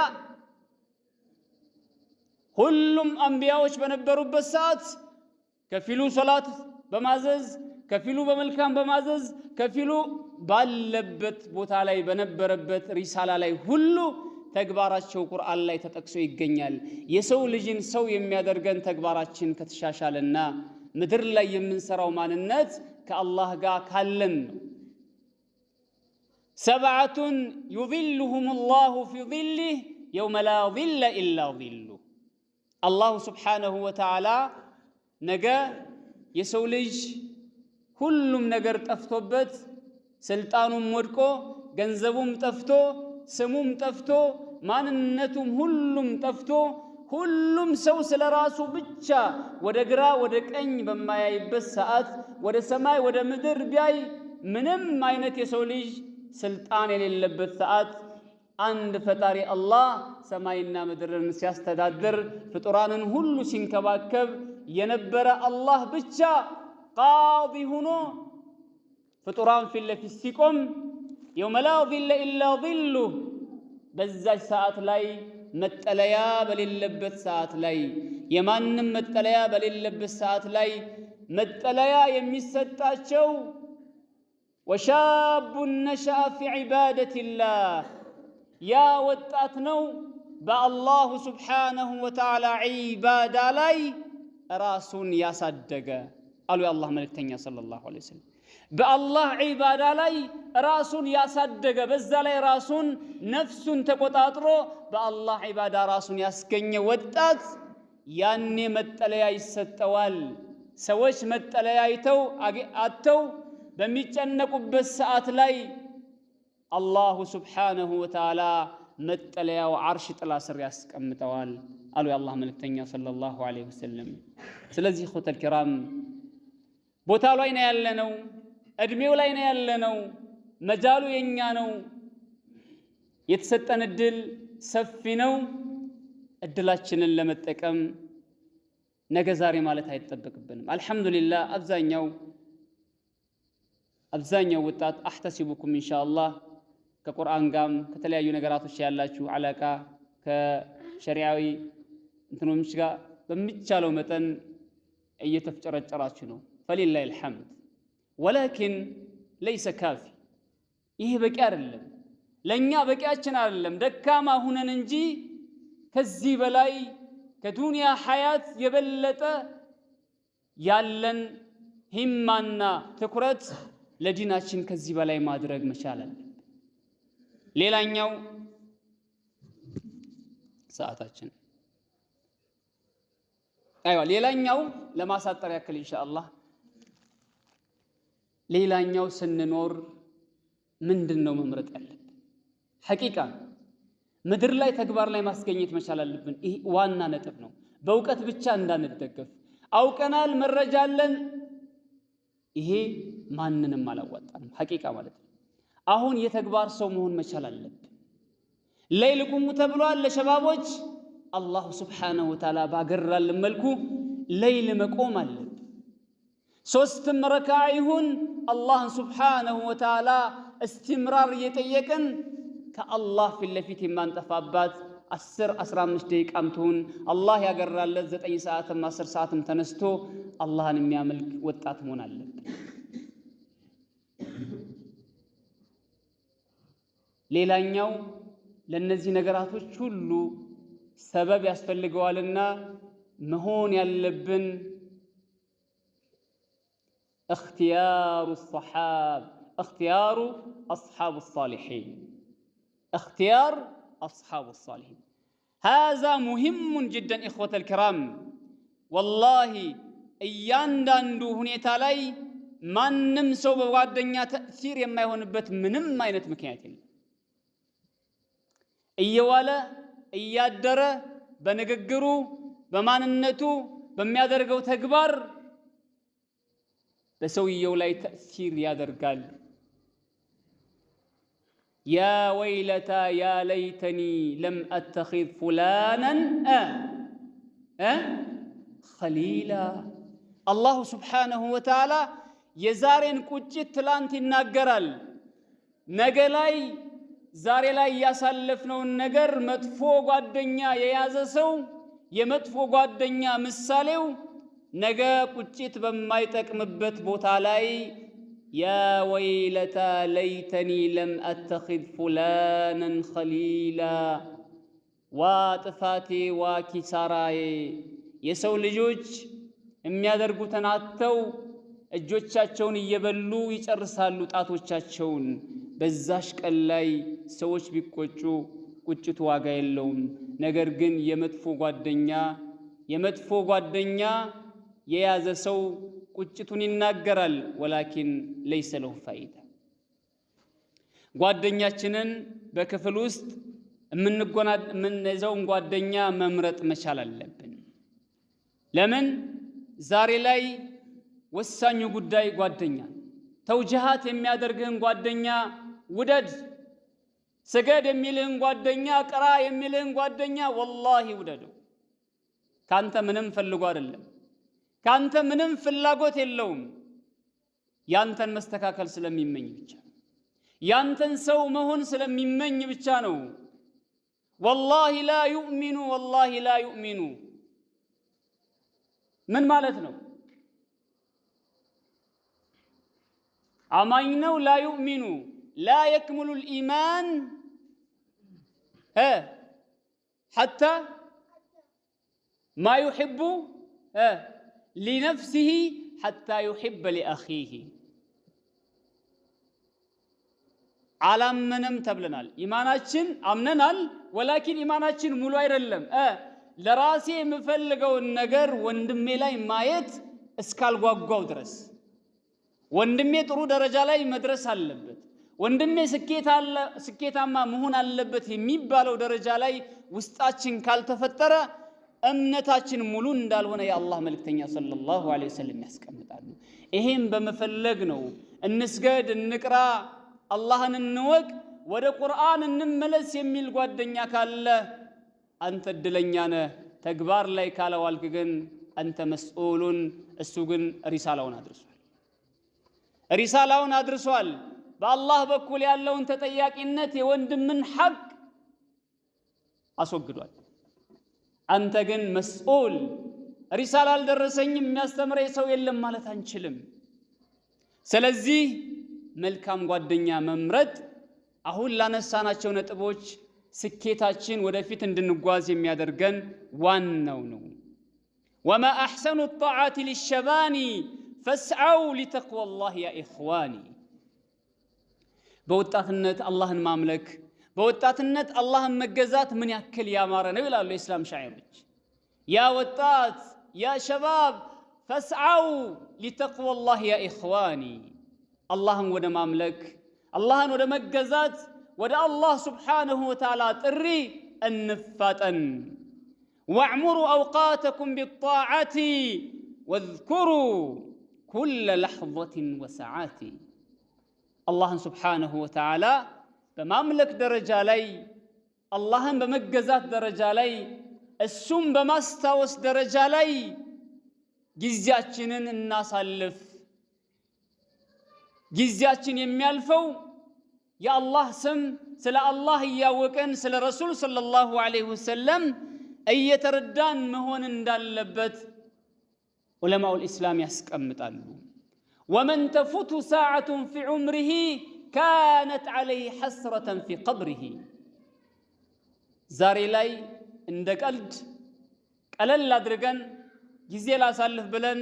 Speaker 1: ሁሉም አንቢያዎች በነበሩበት ሰዓት ከፊሉ ሶላት በማዘዝ፣ ከፊሉ በመልካም በማዘዝ፣ ከፊሉ ባለበት ቦታ ላይ በነበረበት ሪሳላ ላይ ሁሉ ተግባራቸው ቁርአን ላይ ተጠቅሶ ይገኛል። የሰው ልጅን ሰው የሚያደርገን ተግባራችን ከተሻሻለና ምድር ላይ የምንሰራው ማንነት ከአላህ ጋር ካለን ነው። سبعة يظلهم الله في ظله يوم لا ظل إلا ظله። الله سبحانه وتعالى ነገ የሰው ልጅ ሁሉም ነገር ጠፍቶበት፣ ስልጣኑም ወድቆ፣ ገንዘቡም ጠፍቶ፣ ስሙም ጠፍቶ፣ ማንነቱም ሁሉም ጠፍቶ፣ ሁሉም ሰው ስለ ራሱ ብቻ ወደ ግራ ወደ ቀኝ በማያይበት ሰዓት፣ ወደ ሰማይ ወደ ምድር ቢያይ ምንም አይነት የሰው ልጅ ስልጣን የሌለበት ሰዓት፣ አንድ ፈጣሪ አላህ ሰማይና ምድርን ሲያስተዳድር፣ ፍጡራንን ሁሉ ሲንከባከብ የነበረ አላህ ብቻ ቃዲ ሆኖ ፍጡራን ፊት ለፊት ሲቆም፣ يوم لا ظل إلا ظله፣ በዛች ሰዓት ላይ፣ መጠለያ በሌለበት ሰዓት ላይ፣ የማንም መጠለያ በሌለበት ሰዓት ላይ መጠለያ የሚሰጣቸው وشاب نشأ في عبادة الله፣ ያ ወጣት ነው በ الله سبحانه وتعالى ዒባዳ ላይ ራሱን ያሳደገ አሉ የአላህ መልእክተኛ صلى الله عليه وسلم። በአላህ ዒባዳ ላይ ራሱን ያሳደገ፣ በዛ ላይ ራሱን ነፍሱን ተቆጣጥሮ በአላህ ዒባዳ ራሱን ያስገኘ ወጣት ያኔ መጠለያ ይሰጠዋል። ሰዎች መጠለያ አይተው አጥተው በሚጨነቁበት ሰዓት ላይ الله سبحانه وتعالى መጠለያው ዓርሽ ጥላ ስር ያስቀምጠዋል አሉ የአላህ መልእክተኛ صلى الله عليه وسلم። ስለዚህ إخوة الكرام፣ ቦታ ላይ ነው ያለነው፣ እድሜው ላይ ነው ያለነው፣ መጃሉ የኛ ነው። የተሰጠን እድል ሰፊ ነው። እድላችንን ለመጠቀም ነገ ዛሬ ማለት አይጠበቅብንም። الحمد لله፣ አብዛኛው ወጣት أحتسبكم إن شاء الله ከቁርአን ጋም ከተለያዩ ነገራቶች ያላችሁ علاقة ከሸሪዓዊ እንትኖች ጋር በሚቻለው መጠን እየተፍጨረጨራችሁ ነው። فلله الحمد ولكن ليس كافي። ይህ በቂ አይደለም፣ ለእኛ በቂያችን አይደለም። ደካማ ሁነን እንጂ ከዚህ በላይ ከዱንያ ሐያት የበለጠ ያለን ሂማና ትኩረት ለዲናችን ከዚህ በላይ ማድረግ መቻል አለብን። ሌላኛው ሰዓታችን أيوه፣ ሌላኛው ለማሳጠር ያክል إن شاء الله፣ ሌላኛው ስንኖር ምንድን ነው መምረጥ ያለብን? حقيقة ምድር ላይ ተግባር ላይ ማስገኘት መቻል አለብን። ይህ ዋና ነጥብ ነው። በእውቀት ብቻ እንዳንደገፍ። አውቀናል፣ መረጃ አለን። ይሄ ማንንም አላዋጣንም። حقيقة ማለት ነው። አሁን የተግባር ሰው መሆን መቻል አለብን። ليل ቁሙ ተብሏል ለሸባቦች። الله سبحانه وتعالى ባገራልን መልኩ ليل መቆም አለብን። ሶስትም ረክዓ ይሁን አላህን سبحانه وتعالى استمرار እየጠየቅን ከአላህ ፊት ለፊት የማንጠፋባት 10፣ 15 ደቂቃም ትሁን፣ አላህ ያገራለት 9 ሰዓትም 10 ሰዓትም ተነስቶ አላህን የሚያመልክ ወጣት መሆን አለብን። ሌላኛው ለእነዚህ ነገራቶች ሁሉ ሰበብ ያስፈልገዋልና መሆን ያለብን اختيار الصحاب اختيار أصحاب الصالحين، اختيار أصحاب الصالحين هذا مهم جدا إخوة الكرام። والله እያንዳንዱ ሁኔታ ላይ ማንም ሰው በጓደኛ تأثير የማይሆንበት ምንም አይነት ምክንያት የለም። እየዋለ እያደረ በንግግሩ፣ በማንነቱ፣ በሚያደርገው ተግባር በሰውየው ላይ تأثير ያደርጋል። يا ويلتى يا ليتني لم أتخذ فلانا خليلا። الله سبحانه وتعالى የዛሬን ቁጭት ትላንት ይናገራል። ነገ ላይ ዛሬ ላይ ያሳለፍነውን ነገር መጥፎ ጓደኛ የያዘ ሰው የመጥፎ ጓደኛ ምሳሌው ነገ ቁጭት በማይጠቅምበት ቦታ ላይ يا ويلتى ليتني لم أتخذ فلانا خليلا፣ ዋ ጥፋቴ፣ ዋ ኪሳራዬ። የሰው ልጆች የሚያደርጉትን አጥተው እጆቻቸውን እየበሉ ይጨርሳሉ ጣቶቻቸውን። በዛሽ ቀን ላይ ሰዎች ቢቆጩ ቁጭቱ ዋጋ የለውም። ነገር ግን የመጥፎ ጓደኛ የያዘ ሰው ቁጭቱን ይናገራል። ولكن ليس له فائدة። ጓደኛችንን በክፍል ውስጥ የምንይዘውን ጓደኛ መምረጥ መቻል አለብን። ለምን ዛሬ ላይ ወሳኙ ጉዳይ ጓደኛ፣ ተውጅሃት የሚያደርግህን ጓደኛ ውደድ። ስገድ የሚልህን ጓደኛ፣ ቅራ የሚልህን ጓደኛ ወላሂ ውደደው። ካንተ ምንም ፈልጎ አይደለም። ካንተ ምንም ፍላጎት የለውም። ያንተን መስተካከል ስለሚመኝ ብቻ፣ ያንተን ሰው መሆን ስለሚመኝ ብቻ ነው። والله لا يؤمن፣ والله لا يؤمن ምን ማለት ነው? አማኝ ነው። لا يؤمن لا يكمل الإيمان حتى ما يحب لنفسه حتى يحب لأخيه። አላመነም ተብለናል። ኢማናችን አምነናል፣ ولكن ኢማናችን ሙሉ አይደለም። ለራሴ የምፈልገውን ነገር ወንድሜ ላይ ማየት እስካልጓጓው ድረስ፣ ወንድሜ ጥሩ ደረጃ ላይ መድረስ አለበት፣ ወንድሜ ስኬታማ መሆን አለበት የሚባለው ደረጃ ላይ ውስጣችን ካልተፈጠረ እምነታችን ሙሉ እንዳልሆነ የአላህ መልእክተኛ صلى الله عليه وسلم ያስቀምጣሉ። ይሄም በመፈለግ ነው እንስገድ፣ እንቅራ፣ አላህን እንወቅ፣ ወደ ቁርአን እንመለስ የሚል ጓደኛ ካለ አንተ እድለኛ ነህ። ተግባር ላይ ካለዋልክ ግን አንተ مسؤول፣ እሱ ግን ሪሳላውን አድርሷል። ሪሳላውን አድርሷል። በአላህ በኩል ያለውን ተጠያቂነት የወንድምን ሐቅ አስወግዷል። አንተ ግን مسؤول፣ ሪሳላ አልደረሰኝም፣ የሚያስተምረኝ ሰው የለም ማለት አንችልም። ስለዚህ መልካም ጓደኛ መምረጥ አሁን ላነሳናቸው ነጥቦች ስኬታችን ወደፊት እንድንጓዝ የሚያደርገን ዋናው ነው። وما أحسن الطاعات للشبان فاسعوا لتقوى الله يا إخواني። በወጣትነት አላህን ማምለክ፣ በወጣትነት አላህን መገዛት ምን ያክል ያማረ ነው ይላሉ የእስላም ሻዒሮች። ያ ወጣት፣ يا شباب، فاسعوا لتقوى الله يا إخواني፣ አላህን ወደ ማምለክ፣ አላህን ወደ መገዛት፣ ወደ አላህ سبحانه وتعالى ጥሪ እንፋጠን። واعمروا أوقاتكم بالطاعة واذكروا كل لحظة وساعة። አላህን سبحانه وتعالى በማምለክ ደረጃ ላይ፣ አላህን በመገዛት ደረጃ ላይ፣ እሱም በማስታወስ ደረጃ ላይ ጊዜያችንን እናሳልፍ። ጊዜያችን የሚያልፈው የአላህ ስም፣ ስለ አላህ እያወቅን፣ ስለ ረሱል صلى الله عليه وسلم እየተረዳን መሆን እንዳለበት علماء الإسلام ያስቀምጣሉ። ومن تفته ساعة في عمره كانت عليه حسرة في قبره። ዛሬ ላይ እንደ ቀልድ ቀለል አድርገን ጊዜ ላሳልፍ ብለን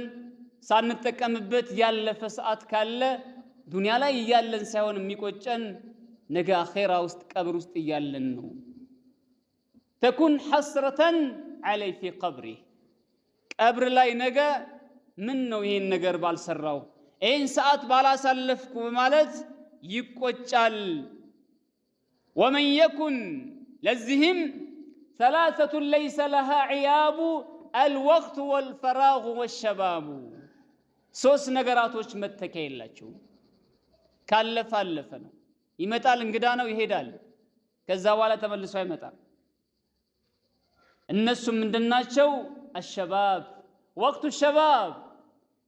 Speaker 1: ሳንጠቀምበት ያለፈ ሰዓት ካለ ዱንያ ላይ እያለን ሳይሆን የሚቆጨን ነገ አኼራ ውስጥ ቀብር ውስጥ እያለን ነው። تكون حسرة عليه في قبره። ቀብር ላይ ነገ ምን ነው ይሄን ነገር ባልሰራው፣ ይህን ሰዓት ባላሳለፍኩ በማለት ይቆጫል። ومن يكن ለዚህም ثلاثة ليس لها عياب الوقت والفراغ والشباب። ሶስት ነገራቶች መተኪያ የላቸውም። ካለፈ አለፈ ነው። ይመጣል፣ እንግዳ ነው፣ ይሄዳል። ከዛ በኋላ ተመልሶ አይመጣም። እነሱም ምንድናቸው? الشباب، وقت الشباب፣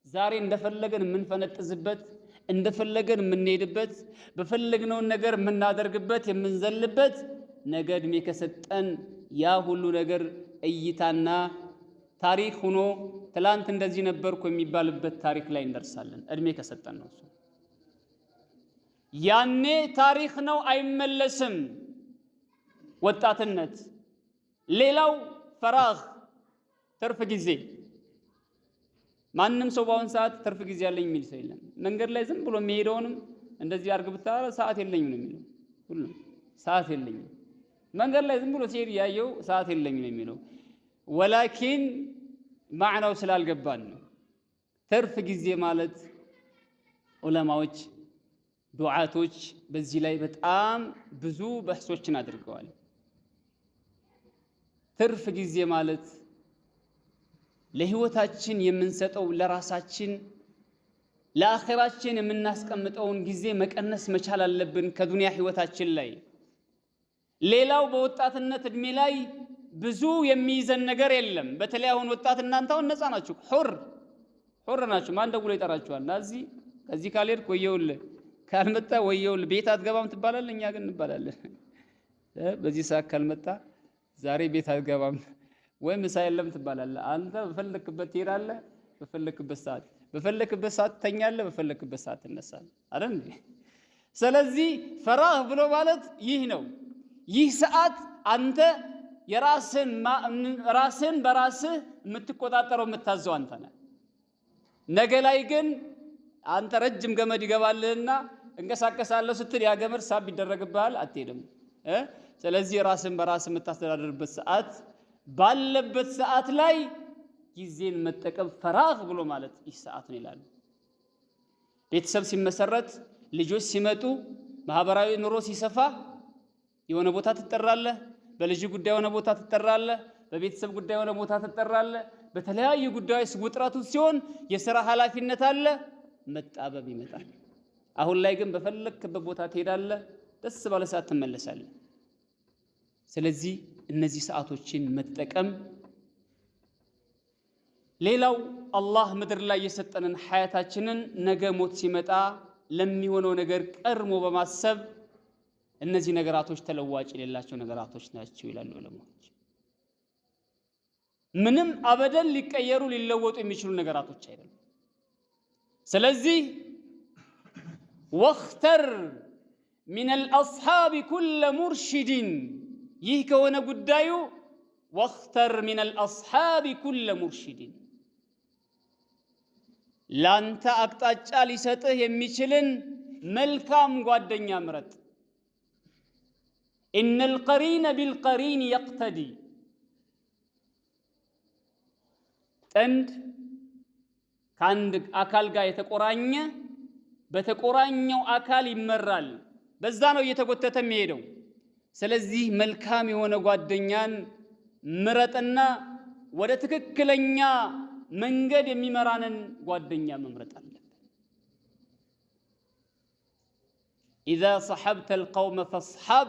Speaker 1: ዛሬ እንደፈለገን የምንፈነጥዝበት፣ እንደፈለገን የምንሄድበት፣ በፈለግነውን ነገር የምናደርግበት፣ የምንዘልበት፣ ነገ እድሜ ከሰጠን ያ ሁሉ ነገር እይታና ታሪክ ሆኖ ትላንት እንደዚህ ነበርኩ የሚባልበት ታሪክ ላይ እንደርሳለን። እድሜ ከሰጠን ነው እሱ። ያኔ ታሪክ ነው፣ አይመለስም። ወጣትነት። ሌላው ፈራህ ትርፍ ጊዜ። ማንም ሰው በአሁን ሰዓት ትርፍ ጊዜ አለኝ የሚል ሰው የለም። መንገድ ላይ ዝም ብሎ የሚሄደውንም እንደዚህ አድርግ ብታረ ሰዓት የለኝም ነው የሚለው። ሁሉም ሰዓት የለኝም። መንገድ ላይ ዝም ብሎ ሲሄድ ያየው ሰዓት የለኝም ነው የሚለው። ወላኪን ማዕናው ስላልገባን ነው። ትርፍ ጊዜ ማለት ዑለማዎች፣ ዱዓቶች በዚህ ላይ በጣም ብዙ በሕሶችን አድርገዋል። ትርፍ ጊዜ ማለት ለህይወታችን የምንሰጠው ለራሳችን ለአኼራችን የምናስቀምጠውን ጊዜ መቀነስ መቻል አለብን ከዱንያ ህይወታችን ላይ። ሌላው በወጣትነት እድሜ ላይ ብዙ የሚይዘን ነገር የለም። በተለይ አሁን ወጣት እናንተ አሁን ነፃ ናችሁ፣ ሑር ሑር ናችሁ። ማን ደውሎ ይጠራችኋል? እና እዚህ ከዚህ ካልሄድክ ወየውልህ፣ ካልመጣ ወየውልህ፣ ቤት አትገባም ትባላለህ። እኛ ግን እንባላለን። በዚህ ሰዓት ካልመጣ ዛሬ ቤት አትገባም ወይም ምሳ የለም ትባላለህ። አንተ በፈለክበት ትሄዳለህ፣ በፈለክበት ሰዓት በፈለክበት ሰዓት ትተኛለህ፣ በፈለክበት ሰዓት ትነሳለህ። አይደል እንዴ? ስለዚህ ፈራህ ብሎ ማለት ይህ ነው። ይህ ሰዓት አንተ የራስህን በራስህ የምትቆጣጠረው የምታዘው አንተ ነህ። ነገ ላይ ግን አንተ ረጅም ገመድ ይገባልህና እንቀሳቀሳለሁ ስትል ያ ገመድ ሳብ ይደረግብሃል፣ አትሄድም። ስለዚህ ራስን በራስህ የምታስተዳድርበት ሰዓት ባለበት ሰዓት ላይ ጊዜን መጠቀም ፈራህ ብሎ ማለት ይህ ሰዓት ነው ይላሉ። ቤተሰብ ሲመሰረት፣ ልጆች ሲመጡ፣ ማህበራዊ ኑሮ ሲሰፋ የሆነ ቦታ ትጠራለህ። በልጅ ጉዳይ የሆነ ቦታ ትጠራለህ። በቤተሰብ ጉዳይ የሆነ ቦታ ትጠራለህ። በተለያዩ ጉዳዮች ውጥረቱ ሲሆን የሥራ ኃላፊነት አለ፣ መጣበብ ይመጣል። አሁን ላይ ግን በፈለክበት ቦታ ትሄዳለህ፣ ደስ ባለ ሰዓት ትመለሳለህ። ስለዚህ እነዚህ ሰዓቶችን መጠቀም። ሌላው አላህ ምድር ላይ የሰጠንን ሐያታችንን ነገ ሞት ሲመጣ ለሚሆነው ነገር ቀድሞ በማሰብ እነዚህ ነገራቶች ተለዋጭ የሌላቸው ነገራቶች ናቸው ይላሉ ዑለማዎች። ምንም አበደን ሊቀየሩ ሊለወጡ የሚችሉ ነገራቶች አይደሉም። ስለዚህ واختر من الأصحاب كل مرشد፣ ይህ ከሆነ ጉዳዩ واختر من الأصحاب كل مرشد፣ ላንተ አቅጣጫ ሊሰጥህ የሚችልን መልካም ጓደኛ ምረጥ። إن القرين بالقرين يقتدي፣ ጥንድ ከአንድ አካል ጋር የተቆራኘ በተቆራኘው አካል ይመራል። በዛ ነው እየተጎተተ የሚሄደው። ስለዚህ መልካም የሆነ ጓደኛን ምረጥና ወደ ትክክለኛ መንገድ የሚመራንን ጓደኛ መምረጥ አለብን። ኢዛ ሰሐብተ አልቀውመ ፈስሐብ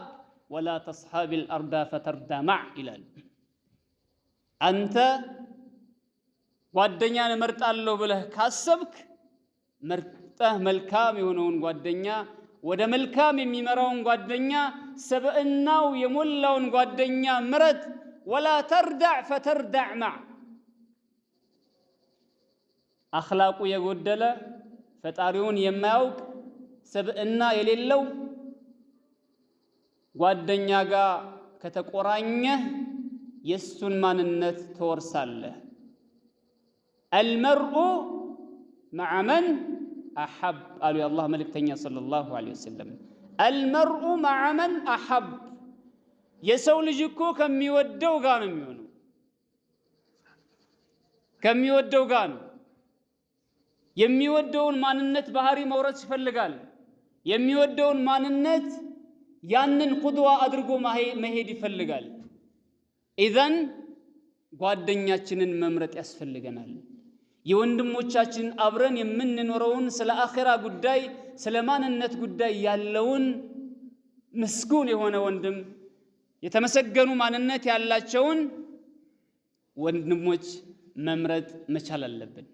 Speaker 1: ወላ ተስሐብ አልአርዳ ፈተርዳ ማዕ ይላል። አንተ ጓደኛን እመርጣለሁ ብለህ ካሰብክ መርጠህ መልካም የሆነውን ጓደኛ ወደ መልካም የሚመራውን ጓደኛ ሰብእናው የሞላውን ጓደኛ ምረጥ። ወላ ተርዳዕ ፈተርዳዕ ማዕ፣ አኽላቁ የጎደለ ፈጣሪውን የማያውቅ ሰብእና የሌለው ጓደኛ ጋር ከተቆራኘህ የእሱን ማንነት ትወርሳለህ። አልመርኡ መዓ መን አሐብ አሉ የአላህ መልእክተኛ ሰለላሁ ዐለይሂ ወሰለም። አልመርኡ መዓ መን አሐብ፣ የሰው ልጅ እኮ ከሚወደው ጋር ነው የሚሆነው፣ ከሚወደው ጋር ነው። የሚወደውን ማንነት ባህሪ መውረስ ይፈልጋል። የሚወደውን ማንነት ያንን ቁድዋ አድርጎ መሄድ ይፈልጋል። ኢዘን ጓደኛችንን መምረጥ ያስፈልገናል። የወንድሞቻችንን አብረን የምንኖረውን ስለ አኼራ ጉዳይ ስለ ማንነት ጉዳይ ያለውን ምስጉን የሆነ ወንድም የተመሰገኑ ማንነት ያላቸውን ወንድሞች መምረጥ መቻል አለብን።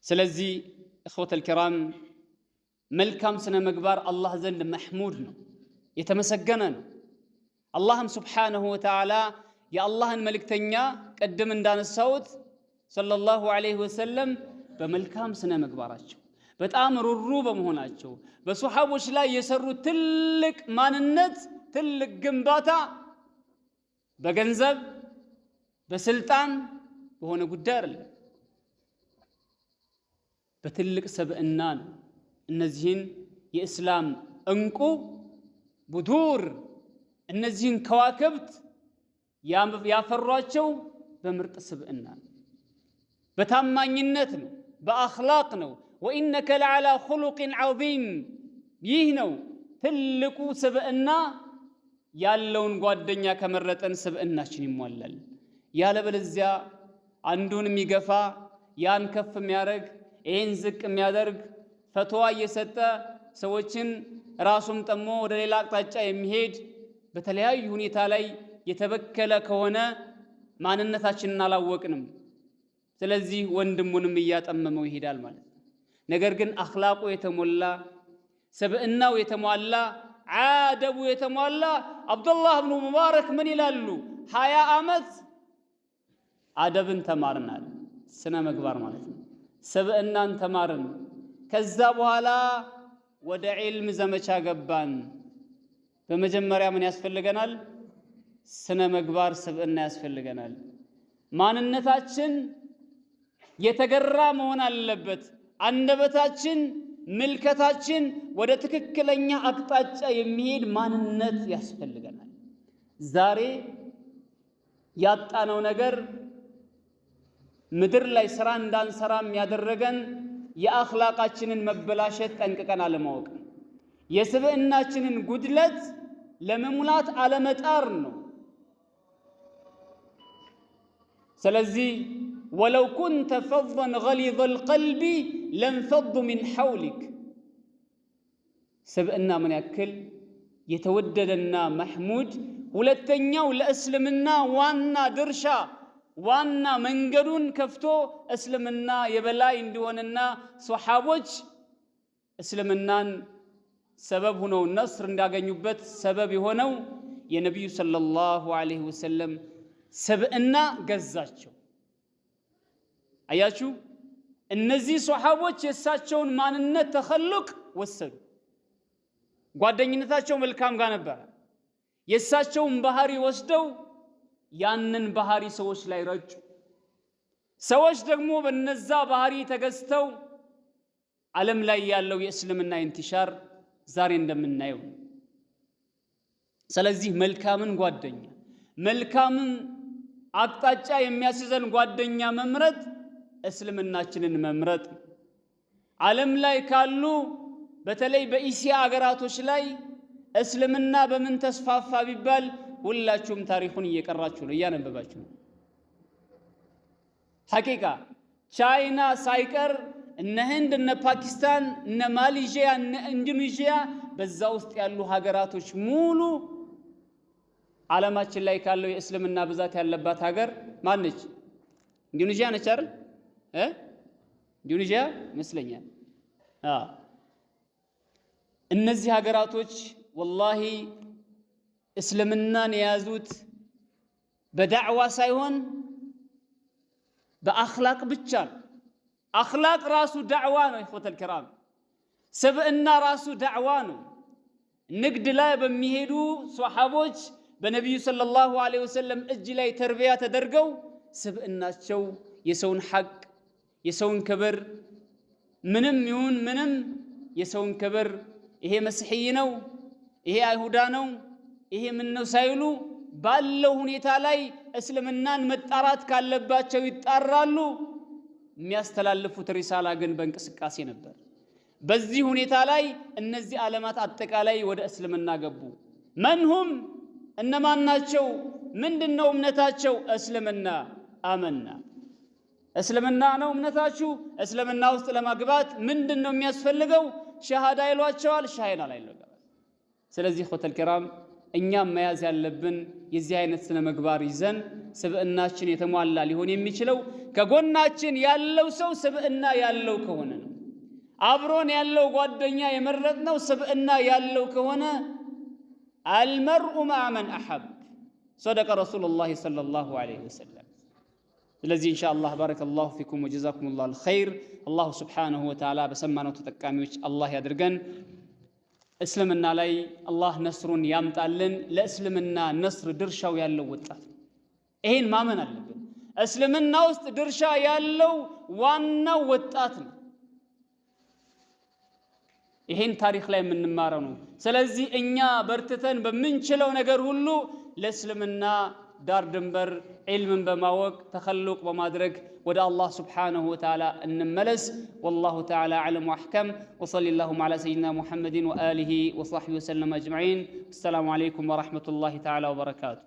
Speaker 1: ስለዚህ እኽወተል ኪራም መልካም ስነ ምግባር አላህ ዘንድ መሕሙድ ነው፣ የተመሰገነ ነው። አላህም سبحانه وتعالى የአላህን መልእክተኛ ቅድም እንዳነሳሁት صلى الله عليه وسلم በመልካም ስነ ምግባራቸው በጣም ሩሩ በመሆናቸው በሶሓቦች ላይ የሰሩት ትልቅ ማንነት፣ ትልቅ ግንባታ በገንዘብ በስልጣን በሆነ ጉዳይ አይደለም፣ በትልቅ ሰብዕና ነው። እነዚህን የእስላም እንቁ ቡዱር እነዚህን ከዋክብት ያፈሯቸው በምርጥ ስብዕና ነው፣ በታማኝነት ነው፣ በአኽላቅ ነው። ወኢነከ ለዓላ ኹሉቅን ዐዚም። ይህ ነው ትልቁ ስብዕና። ያለውን ጓደኛ ከመረጠን ስብዕናችን ይሟላል። ያለበለዚያ አንዱን የሚገፋ፣ ያን ከፍ የሚያደርግ፣ ይህን ዝቅ የሚያደርግ፣ ፈትዋ እየሰጠ ሰዎችን ራሱም ጠሞ ወደ ሌላ አቅጣጫ የሚሄድ፣ በተለያዩ ሁኔታ ላይ የተበከለ ከሆነ ማንነታችንን አላወቅንም። ስለዚህ ወንድሙንም እያጠመመው ይሄዳል ማለት ነው። ነገር ግን አኽላቁ የተሞላ፣ ስብዕናው የተሟላ፣ አደቡ የተሟላ፣ አብዱላህ ብኑ ሙባረክ ምን ይላሉ? 20 ዓመት አደብን ተማርናል። ስነ ምግባር ማለት ነው። ስብዕናን ተማርን። ከዛ በኋላ ወደ ዒልም ዘመቻ ገባን። በመጀመሪያ ምን ያስፈልገናል? ስነ ምግባር፣ ስብዕና ያስፈልገናል። ማንነታችን የተገራ መሆን አለበት። አንደበታችን፣ ምልከታችን ወደ ትክክለኛ አቅጣጫ የሚሄድ ማንነት ያስፈልገናል። ዛሬ ያጣነው ነገር፣ ምድር ላይ ስራ እንዳንሰራም ያደረገን የአኽላቃችንን መበላሸት ጠንቅቀን አለማወቅ ነው። የስብዕናችንን ጉድለት ለመሙላት አለመጣር ነው። ስለዚህ ولو كنت فظا غليظ القلب لانفضوا من حولك። ስብዕና ምን ያክል የተወደደና መሕሙድ፣ ሁለተኛው ለእስልምና ዋና ድርሻ፣ ዋና መንገዱን ከፍቶ እስልምና የበላይ እንዲሆንና ሶሓቦች እስልምናን ሰበብ ሁነው ነስር እንዳገኙበት ሰበብ የሆነው የነቢዩ صلى الله عليه وسلم ስብዕና ገዛቸው። አያችሁ፣ እነዚህ ሶሓቦች የእሳቸውን ማንነት ተኸሉቅ ወሰዱ። ጓደኝነታቸው መልካም ጋር ነበረ። የእሳቸውን ባህሪ ወስደው ያንን ባህሪ ሰዎች ላይ ረጩ። ሰዎች ደግሞ በነዛ ባህሪ ተገዝተው ዓለም ላይ ያለው የእስልምና انتشار ዛሬ እንደምናየው ነው። ስለዚህ መልካምን ጓደኛ፣ መልካምን አቅጣጫ የሚያስይዘን ጓደኛ መምረጥ እስልምናችንን መምረጥ። ዓለም ላይ ካሉ በተለይ በኢሲያ አገራቶች ላይ እስልምና በምን ተስፋፋ ቢባል ሁላችሁም ታሪኩን እየቀራችሁ ነው፣ እያነበባችሁ ነው። حقيقة ቻይና ሳይቀር፣ እነ ህንድ፣ እነ ፓኪስታን፣ እነ ማሌዥያ፣ እነ ኢንዶኔዥያ፣ በዛ ውስጥ ያሉ ሀገራቶች ሙሉ፣ ዓለማችን ላይ ካለው የእስልምና ብዛት ያለባት ሀገር ማነች? ኢንዶኔዥያ ነች አይደል? ኢንዶኔዥያ ይመስለኛል። እነዚህ ሀገራቶች والله እስልምናን የያዙት በዳዕዋ ሳይሆን በአኽላቅ ብቻ ነው። አኽላቅ ራሱ ዳዕዋ ነው። إخوة الكرام፣ ስብዕና ራሱ ዳዕዋ ነው። ንግድ ላይ በሚሄዱ ሶሓቦች በነቢዩ صلى الله عليه وسلم እጅ ላይ ተርቢያ ተደርገው ስብዕናቸው የሰውን ሐቅ፣ የሰውን ክብር፣ ምንም ይሁን ምንም የሰውን ክብር፣ ይሄ መስሕይ ነው፣ ይሄ አይሁዳ ነው፣ ይሄ ምን ነው ሳይሉ ባለው ሁኔታ ላይ እስልምናን መጣራት ካለባቸው ይጣራሉ። የሚያስተላልፉት ሪሳላ ግን በእንቅስቃሴ ነበር። በዚህ ሁኔታ ላይ እነዚህ ዓለማት አጠቃላይ ወደ እስልምና ገቡ። من هم፣ እነማን ናቸው? ምንድን ነው እምነታቸው? እስልምና። آمنا፣ እስልምና ነው እምነታችሁ። እስልምና ውስጥ ለማግባት ምንድን ነው የሚያስፈልገው? ሸሃዳ ይሏቸዋል። ሸሃዳ ላይ ስለዚህ إخوة الكرام፣ እኛም መያዝ ያለብን የዚህ አይነት ስነ ምግባር ይዘን ስብዕናችን የተሟላ ሊሆን የሚችለው ከጎናችን ያለው ሰው ስብዕና ያለው ከሆነ ነው። አብሮን ያለው ጓደኛ የመረጥነው ስብዕና ያለው ከሆነ المرء مع من أحب صدق رسول الله صلى الله عليه وسلم። ስለዚህ ኢንሻአላህ بارك الله فيكم وجزاكم الله الخير። الله سبحانه وتعالى በሰማነው ተጠቃሚዎች አላህ ያድርገን። እስልምና ላይ አላህ ነስሩን ያምጣልን። ለእስልምና ነስር ድርሻው ያለው ወጣት ነው። ይሄን ማመን አለብን። እስልምና ውስጥ ድርሻ ያለው ዋናው ወጣት ነው። ይሄን ታሪክ ላይ የምንማረው ነው። ስለዚህ እኛ በርትተን በምንችለው ነገር ሁሉ ለእስልምና ዳር ድንበር ዒልምን በማወቅ ተኸሉቅ በማድረግ ወደ አላህ سبحانه وتعالى እንመለስ። والله تعالى أعلم وأحكم። وصل اللهم على سيدنا محمد وآله وصحبه وسلم أجمعين። السلام عليكم ورحمة الله تعالى وبركاته።